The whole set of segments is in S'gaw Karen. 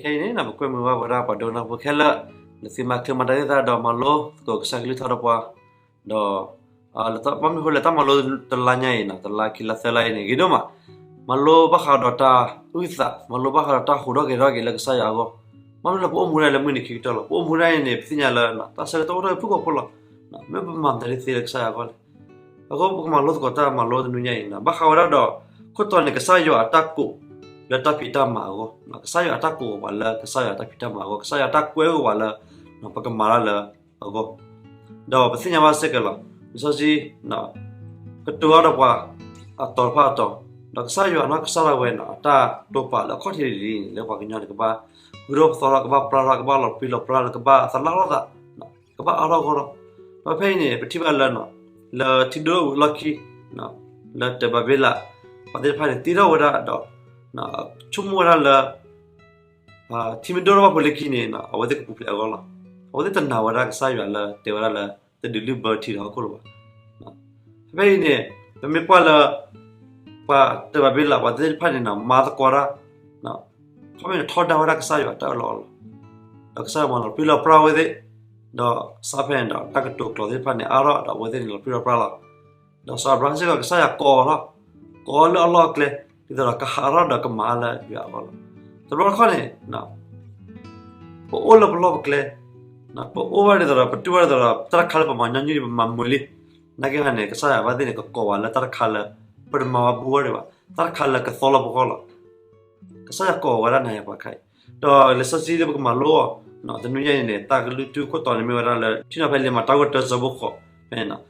ခဲခဲအံၤန့ၣ် ပကွဲမုာ်ဘၣ်ဝဲဒၣ်ပှၤဒိကနၣ်ဖိခဲလၢာ် လၢသုမၤချ့မၤတၢ်သ့ၣ်တဖၣ်ဒီးမၤလိသကိးကစၢ်ကလုၢ်ကထါဒီးပှၤ, ဒီး ဘၣ်မနုၤအဃိလဲၣ် တၢ်မၤလိတလါညါအံၤန့ၣ် တလါခံလါသၢလါအံၤန့ၣ် ဂ့ၤဒိၣ်မး, မၤလိဘၣ်ဃးဒီးတၢ်အုၣ်သး, မၤလိဘၣ်ဃးဒီးတၢ်ဟူးထီၣ်ဂဲၤထီၣ်က့ၤလၢကစၢ်ယွၤအဂီၢ်, ဘၣ်မနုၤလၢပအိၣ်မူဒၣ်အံၤလၢမုၢ်နံၤခံကတၢၢ်လီၤ. ပအိၣ်မူဒၣ်အံၤန့ၣ် ပသ့ၣ်ညါလၢ တၢ်ဆၢကတီၢ်အိၣ်ထီၣ်ဖုၣ်ကိာ်ဖိလီၤ. မ့ၢ်ပမၤမတၤဒ်သ့လၢကစၢ်ယွၤအဂီၢ်လဲၣ်. အဃိပကမၤလိသကိးတၢ်မၤလိတနွံညါအံၤန့ၣ် ဘၣ်ဃးဝဲဒၣ်ဒီး ခိၣ်တီန့ၣ် ကစၢ်ယွၤအတၢ်ကိးလၢတၢ်ဖံးတၢ်မၤအဂီၢ်, ကစၢ်ယွၤအတၢ်ကိးပှၤလၢကစၢ်ယွၤအတၢ်ဖံးတၢ်မၤအဂီၢ်, ကစၢ်ယွၤအတၢ်ကွဲးက့ၤပှၤလၢ ပကမၤတၢ်လၢအဂီၢ်, ဒီးပသ့ၣ်ညါဘၣ်စ့ၢ်ကီးလီၤ. လံာ်စီဆှံ ကတိၤအါဒီးပှၤ အတီၤတဖၣ်အတီၤ, ဒီးကစၢ်ယွၤနီၢ်ကစၢ်ဒၣ်ဝဲန့ၣ် အတၢ်တိာ်ပာ်လၢအခီၣ်ထံးလံၤလံၤန့ၣ် လၢပှၤကညီန့ၣ် ကဘၣ်ဂုာ်ထီၣ်ပသီထီၣ်, ကဘၣ်ပြၢထီၣ်, ကဘၣ်လီၤပြံလီၤပြါ, ကဘၣ်သလၣ်ထီၣ်သး, ကဘၣ်အါထီၣ်ဂီၢ်ထီၣ်. ဒီးဖဲအံၤန့ၣ် ပထံၣ်ဘၣ်လၢ လၢထံဒိၣ်အလီၢ်ခံ လၢတၢ်ဘၤဘ့လး ပှၤသ့ၣ်တဖၣ်န့ၣ် တ့ထီၣ်ဝဲဒၣ်ဒီး ဆိကမိၣ်ဝဲဒၣ်လၢ ထံမ့ၢ်ဒိၣ်ထီၣ်ဘၣ်ဖဲလၢခံန့ၣ် အဝဲသ့ၣ်ကပူၤဖျဲးအဂီၢ်လီၤ. အဝဲသ့ၣ်တနာ်ဝဲဒၣ်ကစၢ်ယွၤလၢတဲဝဲဒၣ်လၢ တဒုးလုၢ်ဘၢထံဒီးဟီၣ်ခိၣ်လၢၤဘၣ်. ဖဲအံၤန့ၣ် ပမ့ၢ်ကွၢ်လၢ ပှၤတၢ်ဘၤဘ့လး ပှၤသ့ၣ်တဖၣ်န့ၣ် မၤသကိးတၢ် ခီမ့ၢ်န့ၣ် ထီဒါဝဲဒၣ်ကစၢ်ယွၤအတၢ်အၢၣ်လီၤအီလီၤ, ဒီးကစၢ်ယွၤမၤလီၤပြံလီၤပြါဝဲသ့ၣ်, ဒီးစးဖဲန့ၣ်ဒီး တၢ်ကတိၤကျိာ်သ့ၣ်တဖၣ်န့ၣ် အါထီၣ်ဒီးအဝဲသ့ၣ်န့ၣ် လီၤပြံလီၤပြါလီၤ. ဒီးစီၤအၤဘြၤဟၣ်စ့ၢ်ကီး ကစၢ်ယွၤကိးအီၤလီၤ, ကိးအီၤလၢအလီၢ်အကျဲ ဒ်သိးဒီးကဟးထီၣ်ဒီးကမၤလၢယွၤအဂီၢ်လီၤ. တဘျီတခီၣ်န့ၣ် ပအိၣ်လၢပလီၢ်ပကျဲ, ပအိၣ်ဘၣ်ဒ်သိးဒီး ပတူၢ်ဘၣ်ဒ်သိးဒီး တၢ်တခါလၢပမၤညီနုၢ် ပမၤမုာ်လံ, နာ်က့ဟါန့ၣ် ကစၢ်ယွၤဘၣ်သ့ၣ်န့ၣ် ကကိးပှၤလၢတၢ်တခါလၢ ပတမၤဝဲဘူးဝဲဒံးဘၣ်, တၢ်တခါလၢကသီလၢပဂီၢ်လီၤ. ကစၢ်ယွၤကိးဝဲဒၣ်နၤယၤပှၤခဲအံၤ, ဒီးလံာ်စီဆှံလၢပကမၤလိအီၤ တနွံညါအံၤန့ၣ် တၢ်ကလုၢ်ထူခိၣ်တီန့ၣ်မ့ၢ်ဝဲဒၣ်လၢ ထံၣ်နီၤဖဲလံာ်မၤတၢ်ခိၣ်တၢ ဆၢဖိဃိးဖဲန့ၣ်,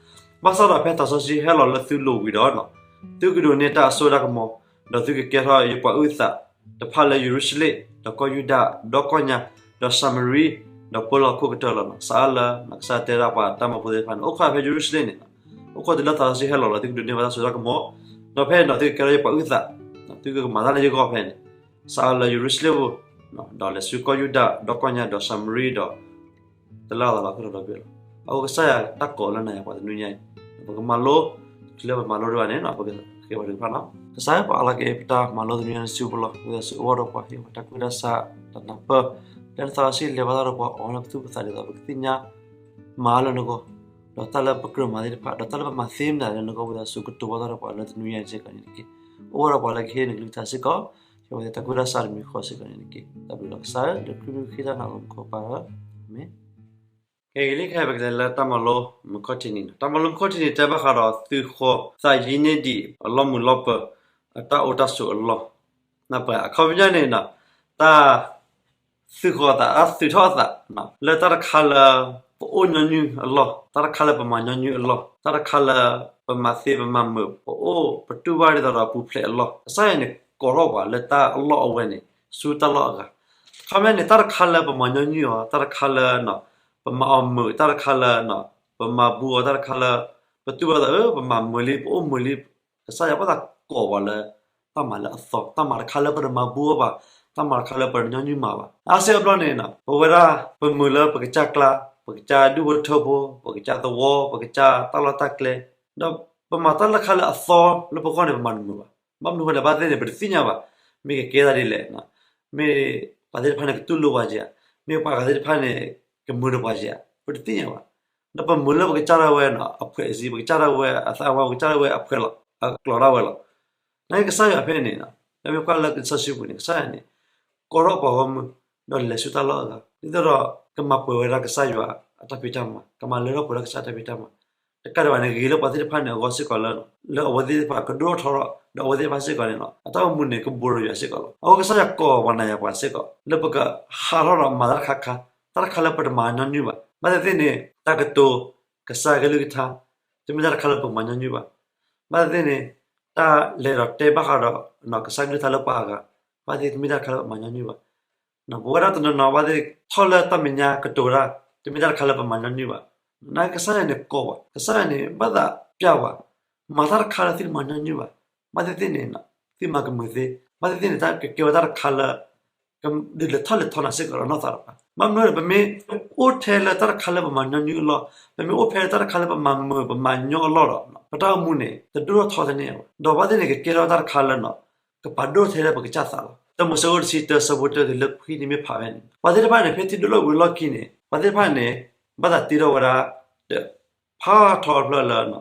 ဘၣ်ဆၣ်ဒီးဖဲသးစီဆှံဟဲလီၤလၢသုလိၤဝံၤဒီး သုကဒိးန့ၢ်တၢ်အစိတၢ်ကမီၤ, ဒီးသုကကဲထီၣ်ယပှၤအုၣ်သးတဖၣ်လၢယရူၤၡလ့ၣ်, ဒီးကီၢ်ယူဒၤ, ဒီကီၢ်ညါ, ဒီးၡၤမရံ, ဒီးပၢလီၤခိၣ်ကတၢၢ်လီၤ. စးအါလၢ ကစၢ်ယွၤတဲဒၣ်ပှၤတၢ်မၤဖိသ့ၣ်တဖၣ်န့ၣ် အိၣ်ခိးဖဲယရူၤၡလ့ၣ်န့ၣ်, အိၣ်ခိးတုၤလၢသးစီဆှံဟဲလီၤလီၤ သုကဒိးန့ၢ်ဘၣ်တၢ်စိတၢ်ကမီၤ, ဒီးဖဲန့ၣ်ဒီးသုကကဲထီၣ်ယပှၤအုၣ်သး, သုကမၤတၢ်လၢယဂီၢ်ဖဲန့ၣ်, စးအါလၢယရူၤၡလ့ၣ်ပူၤ, ဒီးလဲၤဆူကီၢ်ယူဒၤ, ဒီကီၢ်ညါ, ဒီးၡၤမရံ, ဒီး တလၢ်လီၤလီၤခိၣ်လီၤဒီဘ့ၣ်လီၤ. အဃိကစၢ်ယွၤတၢ်ကိးလၢနၤယၤပှၤတနွံညါအံၤ, ပကမၤလိ, တချုးလၢပမၤလိဒံးဘၣ်န့ၣ် ပကဃ့ဝဲတကဖၣ်နီၤ. ကစၢ်ယွၤပှၤအါလီၤက့ၤ ပတၢ်မၤလိတနွံညါန့ၣ်ဆူပူၤလီၤ. ဝံသးစူၤအိၣ်ဒီးပှၤ ဟ့ၣ်ပှၤတၢ်ကူၣ်တၢ်ဆး, တၢ်နၢ်ပၢၢ်, လၢနသးစီဆှံလဲၤဘၣ်တၢ်ဒီးပှၤ အိၣ်လၢပသူၣ်ပသးဒ်သိး ပကသ့ၣ်ညါမၤလၢနဂီၢ်, ဒီးတၢ်လၢပကြၢးမၤသ့ၣ်တဖၣ်, ဒီးတၢ်လၢပမၤသ့မနုၤလၢနဂီၢ် ဝံသးစူၤကတိၤဘၣ်တၢ်ဒီးပှၤလၢတနွံညါအံၤစ့ၢ်ကီးန့ၣ်တက့ၢ်. အိၣ်ဝဲဒီးပှၤလၢကဟ့ၣ်နကလုၢ်ကထါစ့ၢ်ကီး, ဟ့ၣ်ဝဲသ့ၣ်တၢ်ကူၣ်တၢ်ဆးတမံၤဃီစ့ၢ်ကီးန့ၣ်တက့ၢ်. တၢ်ဘျုးလီၤကစၢ်ဧၢ, လၢခရံာ်မံၤဃ့တၢ်နၢ်လီၤမူခိၣ်ပၢ်ဧၢ, အၤမ့ၣ်. ကဲ ဂ့ၤလံခဲအံၤ ပကလဲၤလၢတၢ်မၤလိမုၢ်ခီၣ်ထံးနံၤန့ၣ်, တၢ်မၤလိမုၢ်ခီၣ်ထံးနံၤ တဲဘၣ်ဃးဒီးသုးဃီသးယံာ်န့ၢ်ဒံးအလီၢ်မုာ်လီၢ်ပၢၤ အတၢ်အိၣ်တၢ်ဆိးအလီၢ်, နၢ်ပၢၢ် အခီပညီန့ၣ် တၢ် သုးဃီသး အသုးထီၣ်အသး လၢတၢ်တခါလၢ ပအိၣ်ညီနုၢ်အလီၢ်, တၢ်တခါလၢပမၤညီနုၢ်အလီၢ်, တၢ်တခါလၢ ပမၤသ့ပမၤမုာ် ပအိၣ် ပတူၢ်ဘၣ်ဒ်သိးဒီးပူၤဖျဲးအလီၢ်, ကစၢ်ယွၤန့ၣ် ကိးထီၣ်ပှၤလၢတၢ်အလီၢ်အဝဲန့ၣ် ဆူတၢ်လီၢ်အဂၤ, အခီပညီန့ၣ် တၢ်တခါလၢပမၤညီနုၢ်အီၤ, တၢ်တခါလၢ ပမၤအီၤမုာ်, တၢ်တခါလၢ ပမၤဘူးအီၤ, တၢ်တခါလၢ ပတူၢ်ဘၣ်သး အၢ ပမၤမုာ်လံ ပအိၣ်မုာ်လံ, ကစၢ်ယွၤဘၣ်သးကိးပှၤလၢ တၢ်မၤလၢအသီ, တၢ်မၤတခါလၢပတမၤဘူးအီၤဘၣ်, တၢ်မၤတခါလၢပတညီနုၢ်မၤဘၣ်. အါစ့ၢ်ကီးဘျီန့ၣ် ပဝဲဒၣ် ပမုာ်လၢပကစၢ်ကျါ, ပကစၢ်ဒူၣ်ဖိထၢဖိ, ပကစၢ်သဝီ, ပကစၢ်တၢ်လီၢ်တၢ်ကျဲ, ဒီးပမၤတၢ်လၢခါလၢအသီလၢပဂီၢ်န့ၣ် ပမၤတမုာ်ဘၣ်. ဘၣ်မနုၤအဃိလဲၣ် ဘၣ်သ့ၣ်သ့ၣ်န့ၣ် ပတသ့ၣ်ညါဘၣ်. မ့ၢ်ကကဲသးဒ်လဲၣ်, မ့ၢ်ပှၤသ့ၣ်တဖၣ်န့ၣ် ကတူၢ်လိာ်ပှၤဧါ, မ့ၢ်ပှၤသ့ၣ်တဖၣ်န့ၣ် ကမုာ်ဒီးပှၤဧါ, ပတသ့ၣ်ညါဘၣ်. ဒီးပမုာ်လၢပကစၢ်ဒၣ်ဝဲန့ၣ် အဖှဲးစ့ၢ်, ပကစၢ်ဒၣ်ဝဲအသးဝါ, ပကစၢ်ဒၣ်ဝဲအဖှဲးလီၤ, အကျိၤဒၣ်ဝဲလီၤ. နာ်က့ကစၢ်ယွၤဖဲန့ၣ် ပမ့ၢ်ကွၢ်လၢလံာ်စီဆှံပူၤန့ၣ် ကစၢ်ယွၤန့ၣ် ကိးထီၣ်ပှၤဂီၢ်မုၢ် ဒီးလဲၤဆူတၢ်လီၢ်အဂၤ ဒ်သိးဒီး ကမၤပှဲၤဝဲဒၣ်ကစၢ်ယွၤအတၢ်ဖံးတၢ်မၤ, ကမၤလၢထီၣ်ပှဲၤဒၣ်ကစၢ်အတၢ်ဖံးတၢ်မၤ, တကးဒံးဘၣ်န့ၣ် ဂ့ၤလၢပှၤသ့ၣ်တဖၣ်န့ၣ်အဂီၢ်စ့ၢ်ကီးလၢ လၢအဝဲသ့ၣ်တဖၣ်ကဒိၣ်ထီၣ်ထီၣ် ဒီးအဝဲသ့ၣ်တဖၣ်စ့ၢ်ကီးန့ၣ် အတၢ်အိၣ်မူန့ၣ် ကဘူးဒီးယွၤစ့ၢ်ကီးလီၤ. အဃိကစၢ်ယွၤကိးပှၤနၤယၤပှၤစ့ၢ်ကီး လၢပကဟးထီၣ်ဒီးမၤတၢ်တခါခါ, တၢ်တခါလၢပတမၤညီနုၢ်ဘၣ်. ဘၣ်သ့ၣ်သ့ၣ်န့ၣ် တၢ်ကတိၤ ကစၢ်ကလုၢ်ကထါ တမ့ၢ်တၢ်တခါလၢပမၤညီနုၢ်ဘၣ်. ဘၣ်သ့ၣ်သ့ၣ်န့ၣ် တၢ်လဲၤဒီးတဲဘၣ်ဃးဒီး ကစၢ်ကလုၢ်ကထါလၢပှၤအဂၤ ဘၣ်သ့ၣ်သ့ၣ်တမ့ၢ်တၢ်တခါလၢပမၤညီနုၢ်ဘၣ်. ပဝဲဒၣ်တနီၤနီၤဘၣ်သ့ၣ် ထီၣ်လၢတၢ်မဲာ်ညါကတိၤတၢ် တမ့ၢ်တၢ်တခါလၢပမၤညီနုၢ်ဘၣ်. နာ်က့ကစၢ်ယွၤန့ၣ်ကိးဘၣ်, ကစၢ်ယွၤန့ၣ် ဘၣ်သးပျၢ်ဘၣ်, မၤတၢ်တခါလၢသုတမၤညီနုၢ်ဘၣ်. ဘၣ်သ့ၣ်သ့ၣ်န့ၣ် သုမၤကမုာ်သ့, ဘၣ်သ့ၣ်သ့ၣ်န့ၣ် တၢ်ကကဲဝဲတၢ်တခါလၢ ဒုးလဲၤထီၣ်လဲၤထီနၤစ့ၢ်ကီးဒီးနီၢ်သးတဖၣ်. ဘၣ်မနုၤလဲၣ် ပမ့ၢ်အိၣ်ထဲလၢတၢ်တခါလၢပမၤညီနုၢ်အလီၢ်, ပမ့ၢ်အိၣ်ဖဲလၢတၢ်တခါလၢပမၤမုာ်ပမၤညီအလီၢ်ဒီး ပတၢ်အိၣ်မူန့ၣ် တဒိၣ်ထီၣ်ထီတန့ၢ်ဘၣ်. ဒီးဘၣ်သ့ၣ်န့ၣ် ကကဲထီၣ်တၢ်တခါလၢ ကပာ်ဒိၣ်ထဲလၢပကစၢ်သးလီၤ. တၢမိၤၡ့အဆၢဒိၣ်တဆံတၢ ဆၢဖိတၢတုၤလၢခွံန့ၣ်မ့ၢ်ဖးဖဲန့ၣ်, ပှၤသ့ၣ်တဖၣ်န့ၣ် ဖဲထံဒိၣ်လီၢ်ဝံၤလီၢ်ခံန့ၣ် ပှၤသ့ၣ်တဖၣ်န့ၣ် ဘၣ်သးတ့ထီၣ်ဝဲဒၣ် တၢ်ဖးထီတဖျၢၣ်လၢ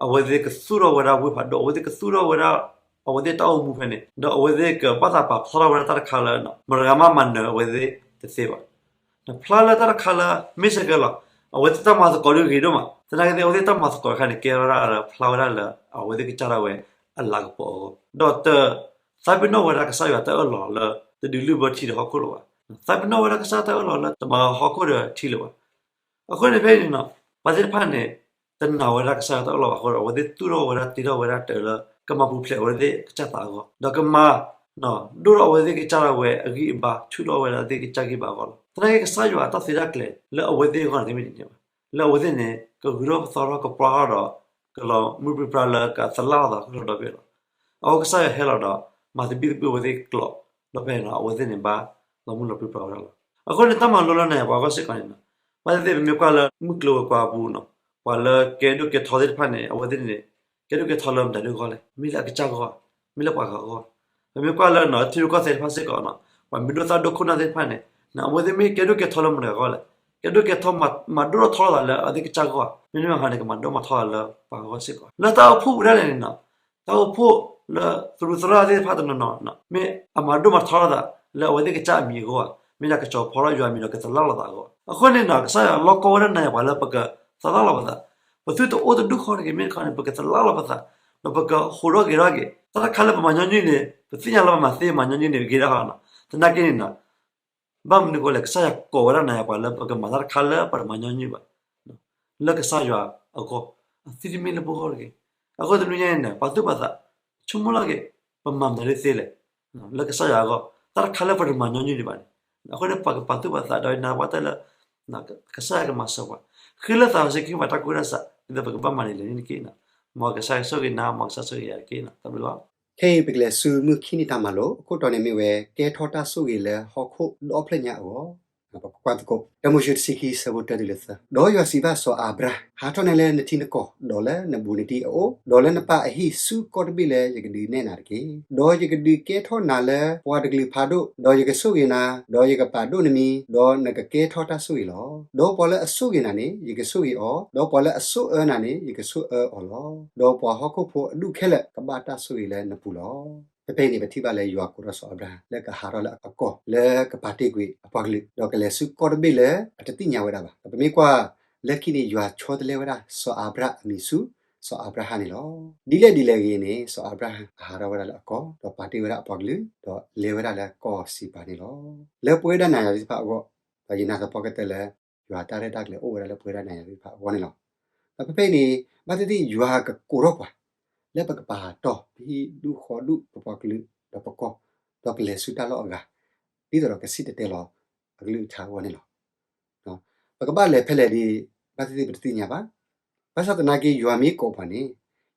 အဝဲသ့ၣ်ကသူၣ်ထီၣ်ဝဲဒၣ်ဝ့ၢ်ဖးဒိၣ်, အဝဲသ့ၣ်ကသူၣ်ထီၣ်ဝဲဒၣ် အဝဲသ့ၣ်တၢ်အိၣ်မူဖဲန့ၣ်, ဒီးအဝဲသ့ၣ်ကဘၣ်သးပာ်ဖျါထီၣ်ဝဲဒၣ်တၢ်တခါလၢ မတၤဂၤမးမၤနၢၤအဝဲသ့ၣ်တသ့ဘၣ်. ဖျါလၢတၢ်တခါလၢ မ့ၢ်ဆဲးကဲလီၤ, အဝဲသ့ၣ်တၢ်မၤသကိးဒုးဂ့ၤဒိၣ်မး, သနာ်က့သ့ၣ် အဝဲသ့ၣ်တၢ်မၤသကိးတခါန့ၣ် ကဲထီၣ်ဒၣ်လၢဖျါဝဲဒၣ်လၢ အဝဲသ့ၣ်ကစၢ်ဒၣ်ဝဲအလၤကပီၤအဂီၢ်, ဒီးတ သးပ့ၤနီၣ်ဝဲဒၣ်ကစၢ်ယွၤတၢ်အၢၣ်လီၤလၢ တဒုးလုၢ်ဘၢထံဒီးဟီၣ်ခိၣ်လၢၤဘၣ်. သးပ့ၤနီၣ်ဝဲဒၣ်ကစၢ်တၢ်အၢၣ်လီၤလၢတမၤဟီၣ်ခိၣ်ဒီးထံလၢၤဘၣ်. အဃိန့ၣ်ဖဲအံၤန့ၣ် ပှၤသ့ၣ်တဖၣ်န့ၣ် တနာ်ဝဲဒၣ်ကစၢ်ယွၤတၢ်အၢၣ်လီၤဘၣ်အဃိဒီး အဝဲသ့ၣ်သူၣ်ထီၣ်ဝဲဒၣ်တ့ထီၣ်ဝဲဒၣ်တၢ်လၢ ကမၤပူၤဖျဲးအဝဲသ့ၣ်ကစၢ်သးအဂီၢ်, ဒီးကမၤ ဒိၣ်ထီၣ်အဝဲသ့ၣ်ကစၢ်ဒၣ်ဝဲအဂံၢ်အဘါ, ဆူၣ်ထီၣ်ဝဲဒၣ်သ့ၣ်ကစၢ်ဂံၢ်ဘါအဂီၢ်လီၤ. သနာ်က့ကစၢ်ယွၤအတၢ်သ့တၢ်ကျဲၤလၢအဝဲသ့ၣ်အဂီၢ်န့ၣ် တမ့ၢ်ဒ်န့ၣ်ဘၣ်. လၢအဝဲသ့ၣ်န့ၣ် ကဂုာ်ထီၣ်ပသီထီၣ် ကပျၢ်ထီၣ်ဒီး ကလီၤမုၢ်ပြံပြါလၢကသလၣ်လီၤသးခဲလၢာ်ဒီဘ့ၣ်လီၤ. အဃိကစၢ်ယွၤဟဲလီၤဒီး မၤသဘံၣ်သဘုၣ်အဝဲသ့ၣ်ကျိာ်, ဒီးဖဲန့ၣ် အဝဲသ့ၣ်န့ၣ်ဘၣ်လီၤမုၢ်လီၤပြံပြါဝဲဒၣ်လီၤ. အဃိန့ၣ် တၢ်မၤလိလၢနၤယၤပှၤဂီၢ်စ့ၢ်ကီးန့ၣ် ဘၣ်သ့ၣ်သ့ၣ် ပမ့ၢ်ကွၢ်လၢမုၢ်ကျိၤဝဲၤကွာ်အပူၤန့ၣ် ပှၤလၢကဲဒိၣ်ကဲထီသ့ၣ်တဖၣ်န့ၣ် အဝဲသ့ၣ်န့ၣ် ကဲဒိၣ်ကဲထီလၢမတၤဒုဂီၢ်လဲၣ်, မ့ၢ်လၢအကစၢ်ဂီၢ်ဧါ, မ့ၢ်လၢပှၤဂၤဂီၢ်ဧါ. ပမ့ၢ်ကွၢ်လၢထံရူၢ်ကီၢ်သဲးတဖၣ်စ့ၢ်ကီးန့ၣ် ပှၤမံၤဒိၣ်သၣ်ဒိၣ်ခိၣ်နၢ်သ့ၣ်တဖၣ်န့ၣ် အဝဲသ့ၣ်မ့ၢ်ကဲဒိၣ်ကဲထီလၢမတၤဂၤဂီၢ်လဲၣ်, ကဲဒိၣ်ကဲထီမၤဒိၣ်ထီၣ်ထီလိာ်သးလၢအဝဲသ့ၣ်ကစၢ်ဂီၢ်ဧါ, မ့တမ့ၢ်ဘၣ်န့ၣ် ကမၤဒိၣ်မၤထီလီၤသးလၢပှၤဂၤဂီၢ်စ့ၢ်ကီး. လၢတၢ်အိၣ်ဖှိၣ်ပူၤဒၣ်လဲာ်န့ၣ် တၢ်အိၣ်ဖှိၣ်လၢသရူးသရၣ်သ့ၣ်တဖၣ်တနီၤနီၤ မ့ၢ်အမၤဒိၣ်မၤထီလိာ်သးလၢအဝဲသ့ၣ်ကစၢ်အမံၤအဂီၢ်ဧါ, မ့ၢ်ဒၣ်ကစီၤဖီထီၣ်ယွၤအမံၤဒီးကသလၣ်လိာ်သးအဂီၢ်. အဃိန့ၣ် ကစၢ်ယွၤလီၢ်ကီဝဲဒၣ်နၤယၤပှၤလၢပကသလၣ်လိာ်ပသး, ပသုတအိၣ်တဒူၣ်ဃီတဂ့ၤ, မ့ၢ်တခီန့ၣ် ပကသလၣ်လိာ်ပသး ဒီးပကဟူးထီၣ်ဂဲၤထီၣ်က့ၤ တၢ်တခါလၢပမၤညီနုၢ်န့ၣ် ပသ့ၣ်ညါလၢပမၤသ့မၤညီနုၢ်န့ၣ် ဂ့ၤဒၣ်ဃီလီၤ. သနာ်က့န့ၣ် ဘၣ်မနုၤအဃိလဲၣ်, ကစၢ်ယွၤကိးဝဲဒၣ်နၤယၤပှၤလၢပကမၤတၢ်တခါလၢပတမၤညီနုၢ်ဘၣ် လၢကစၢ်ယွၤအဂီၢ်, အသုတမ့ၢ်လၢပဂီၢ်တဂ့ၤ. အဃိတနွံညါအံၤန့ၣ် ပာ်သူၣ်ပာ်သး, ဆိကမိၣ်လီၤက့ၤ ပမၤမတၤဒ်သ့လဲၣ် လၢကစၢ်ယွၤအဂီၢ်, တၢ်တခါလၢပတမၤညီနုၢ်ဒံးဘၣ်န့ၣ်. အဃိန့ၣ် ပကပာ်သူၣ်ပာ်သးဒီးနၤပှၤတဲလၢ ကစၢ်ယွၤကမၤစၢၤပှၤ, ဃ့လၢသးစီဆှံကဟ့ၣ်ပှၤတၢ်ကူၣ်တၢ်ဆး ဒ်သိးပကဘၣ်မၤန့ၣ်လဲၣ်န့ၣ်တက့ၢ်. မ်ကစၢ်ယွၤဆိၣ်ဂ့ၤနၤ, မ်ကစၢ်ဆိၣ်ဂ့ၤယၤတက့ၢ်. တၢ်ဘျုးလီၤ. ခဲအံၤပကလဲၤဆူမုၢ်ခံနံၤတၢ်မၤလိ, အခိၣ်တီန့ၣ်မ့ၢ်ဝဲ ကဲထီၣ်တၢ်ဆိၣ်ဂ့ၤလၢဟီၣ်ခိၣ်ဒီဖျၢၣ်ညါအဂီၢ်. ပကကွၢ်သကိး တၢမိၤၡ့တဆံခံ ဆၢဖိတၢတုၤလၢသၢ. ဒီးယွၤစံးဘၣ်စီၤအၤဘြၣ်, ဟးထီၣ်နဲလၢနထံနကီၢ်, ဒီးလၢနဘူးနတံၢ်အအိၣ်, ဒီးလၢနပၢ်အဟံၣ်ဆူကီၢ်တဘ့ၣ်လၢယကဒုးနဲၣ်နၤတက့ၢ်. ဒီးယကဒုးကဲထီၣ်နၤလၢပှၤတကလုာ်ဖးဒိၣ်, ဒီးယကဆိၣ်ဂ့ၤနၤ, ဒီးယကပာ်ဒိၣ်နမံၤ, ဒီးနကကဲထီၣ်တၢ်ဆိၣ်ဂ့ၤလီၤ. ဒီးပှၤလၢအဆိၣ်ဂ့ၤနၤန့ၣ် ယကဆိၣ်ဂ့ၤအီၤ, ဒီးပှၤလၢအဆိၣ်အၢနၤန့ၣ် ယကဆိၣ်အၢအီၤလီၤ. ဒီးပှၤဟီၣ်ခိၣ်ဖိအဒူၣ်ခဲလၢာ် ကဘၣ်တၢ်ဆိၣ်ဂ့ၤလၢနပူၤလီၤ. ဖဲဖဲအံၤန့ၣ် ပထံၣ်ဘၣ်လၢယွၤကိးထီၣ်စီၤအၤဘြၤဟၣ် လၢကဟးထီၣ်လၢအကီၢ် လၢကပာ်တ့ၢ်ကွံာ်အပှၤကလုာ် ဒီးကလဲၤဆူကီၢ်တဘ့ၣ်လၢအတသ့ၣ်ညါဝဲဒၣ်ဘၣ်. ဒီးပမ့ၢ်ကွၢ်လၢခံန့ၣ် ယွၤဆီတလဲဝဲဒၣ်စီၤအၤဘြၣ်အမံၤဆူ စီၤအၤဘြၤဟၣ်န့ၣ်လီၤ. ဒ်လဲၣ်ဒ်လဲၣ်ဂ့ၤန့ၣ် စီၤအၤဘြၤဟၣ်အဟးထီၣ်ဝဲဒၣ်လၢအကီၢ် ဒီးပာ်တ့ၢ်ဝဲဒၣ်အပှၤကလုာ် ဒီးလဲၤဝဲဒၣ်လၢကီၢ်စံးပၤန့ၣ်လီၤ. လၢပဝဲဒၣ်နၤယၤသ့ၣ်တဖၣ်အဂီၢ် ဒီးယနာ်သပှၢ်ကတၢၢ်လၢ ယွၤတၢ်ရဲၣ်တၢ်ကျဲၤအိၣ်ဝဲဒၣ်လၢပဝဲဒၣ်နၤယၤသ့ၣ်တဖၣ်အဂီၢ်န့ၣ်လီၤ. ဒီးဖဲဖဲအံၤန့ၣ် ဘၣ်သ့ၣ်သ့ၣ်ယွၤကကိးထီၣ်ပှၤ လၢပကပာ်တီၢ် ပဟံၣ်ဒူၣ်ဃီဒူၣ် ပပှၤကလုာ် ဒီးပကီၢ် ဒီးကလဲၤဆူတၢ်လီၢ်အဂၤ ဒ်သိးဒီးကစံၣ်တဲၤတဲလီၤအကလုၢ်ကထါအဂီၢ်န့ၣ်လီၤ. ပကဘၣ်လဲၤဖဲလဲၣ်ဒီး ဘၣ်သ့ၣ်သ့ၣ်ပတသ့ၣ်ညါဘၣ်. ဘၣ်ဆၣ်သနာ်က့ ယွၤမ့ၢ်ကိးပှၤန့ၣ်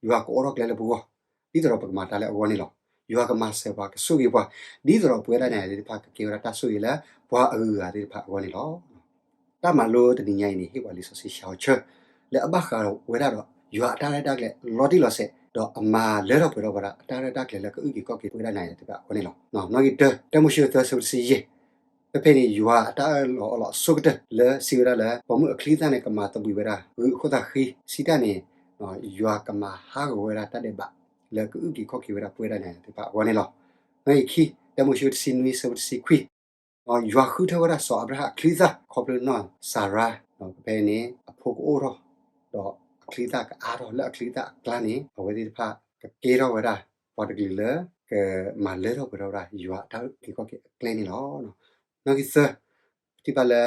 ယွၤကအိးထီၣ်ကျဲလၢပဂီၢ် ဒ်သိးဒီးပကမၤတၢ်လၢအဂီၢ်န့ၣ်လီၤ. ယွၤကမၤစၢၤပှၤ ကဆိၣ်ဂ့ၤပှၤ ဒ်သိးဒီးပဝဲဒၣ်နၤယၤသ့ၣ်တဖၣ် ကကဲဝဲဒၣ်တၢ်ဆိၣ်ဂ့ၤလၢ ပှၤအဂုၤအဂၤသ့ၣ်တဖၣ်အဂီၢ်န့ၣ်လီၤ. တၢ်မၤလိတနံၤညါအံၤန့ၣ် ဟ့ၣ်ပှၤလံာ်စီဆှံစှၤအီၤဆၢ လၢအဘၣ်ဃးဒီးဝဲဒၣ်ဒီး ယွၤအတၢ်ရဲၣ်တၢ်ကျဲၤလီၤတံၢ်လီၤဆဲး ဒီးအမၤလၢထီၣ်ပှဲၤထီၣ်ဝဲဒၣ် အတၢ်ရဲၣ်တၢ်ကျဲၤလၢကအုၣ်က့ၤခီၣ်က့ၤပဝဲဒၣ်နၤယၤသ့ၣ်တဖၣ်အဂီၢ်န့ၣ်လီၤ. နီၣ်ဂံၢ်တၢ တၢမိၤၡ့သၢ ဆၢဖိတဆံယဲၢ် ဖဲဖဲန့ၣ် ယွၤအတၢ်အၢၣ်လီၤအီလီၤအဆိကတၢၢ် လၢစံးဝဲဒၣ်လၢ ပိာ်မုၣ်အချံသၣ်န့ၣ် ကမၤသဘှံးဝဲဒၣ် ဂုၢ်အခိၣ်သၣ်ဃံ စံးတၢ်န့ၣ် ယွၤကမၤဟးဂီၤဝဲဒၣ်တၢ်ဒဲးဘး လၢကအုၣ်က့ၤခီၣ်က့ၤဝဲဒၣ်ပဝဲဒၣ်နၤယၤသ့ၣ်တဖၣ်အဂီၢ်န့ၣ်လီၤ. နီၣ်ဂံၢ်ခံ တၢမိၤၡ့တဆံနွံ ဆၢဖိတဆံခွံ ယွၤဃုထၢဝဲဒၣ်စီၤအၤဘြၤဟၣ်အချံသၣ် ခီဖျိနီၢ်စၤရါ ဖဲန့ၣ် အဖိကအိၣ်ထီၣ် ဒီးအချံသၣ်ကအါထီၣ် လၢအချံသၣ်အကျါန့ၣ် အဝဲသ့ၣ်တဖၣ်ကကဲထီၣ်ဝဲဒၣ် ပှၤတကလုာ်လၢ ကမၤလၢထီၣ်ပှဲၤထီၣ်ဝဲဒၣ် ယွၤအတၢ်အုၣ်က့ၤခီၣ်က့ၤအကျဲန့ၣ်လီၤ. နီၣ်ဂံၢ်သၢ ပထံၣ်ဘၣ်လၢ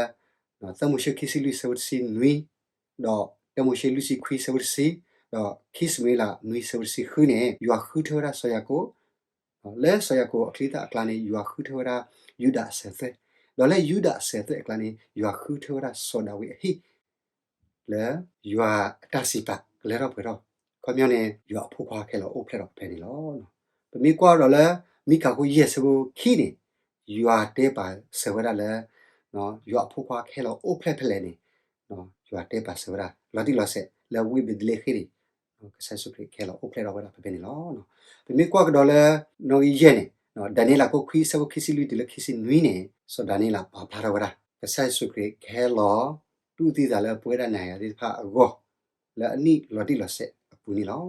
တၢမိၤၡ့ခံဆံလွံၢ် ဆၢဖိတဆံနွံ ဒီးတၢမိၤၡ့လွံၢ်ဆံခွံ ဆၢဖိတဆံ ဒီးခံၡမူၤအ့လးနွံ ဆၢဖိတဆံဃုန့ၣ် ယွၤဃုထၢဝဲဒၣ်စီၤယၤကိာ် လၢစီၤယၤကိာ်အချံသၣ်အကျါန့ၣ် ယွၤဃုထၢဝဲဒၣ် ယူဒၤအစၢၤသွဲၣ်, ဒီးလၢယူဒၤအစၢၤသွဲၣ်အကျါန့ၣ် ယွၤဃုထၢဝဲဒၣ်စီၤဒၤဝံးအဟံၣ် လၢယွၤအတၢ်စံးပာ်ကလၢထီၣ်ပှဲၤထီၣ်, ခီပညီန့ၣ် ယွၤအဖိခွါကဟဲလီၤအိၣ်ဖျဲၣ်ထီၣ်ဖဲန့ၣ်လီၤ. ပမ့ၢ်ကွၢ်ဒီးလၢ မံကၤခိၣ်ယဲၢ်ဆၢဖိခံန့ၣ် ယွၤတဲပာ်စၢၤဝဲဒၣ်လၢ ယွၤအဖိခွါကဟဲလီၤအိၣ်ဖျဲၣ်ဖဲလဲၣ်န့ၣ် ယွၤတဲပာ်စၢၤဝဲဒၣ် လီၤတံၢ်လီၤဆဲးလၢဝ့ၢ်ဘ့းသလ့ဃ့ၣ်န့ၣ် ကစၢ်ယ့ၣ်ၡူးခရံာ်ကဟဲလီၤအိၣ်ဖျဲၣ်ထီၣ်ဝဲဒၣ်ဖဲဖဲန့ၣ်လီၤ. ပမ့ၢ်ကွၢ်ကဒီးလၢ နီၣ်ဂံၢ်ယဲၢ်န့ၣ် ဒၤနံးယ့လးခိၣ်ခွံအဆၢဖိခံဆံလွံၢ်တုၤလၢခံဆံနွံန့ၣ် စီၤဒၤနံးယ့လးပာ်ဖျါထီၣ်ဝဲဒၣ် ကစၢ်ယ့ၣ်ၡူးခရံာ်ကဟဲလီၤတူၢ်သံသးလၢပဝဲဒၣ်နၤယၤသ့ၣ်တဖၣ်အဂီၢ် လၢအနံၣ်လီၤတံၢ်လီၤဆဲးအပူၤန့ၣ်လီၤ.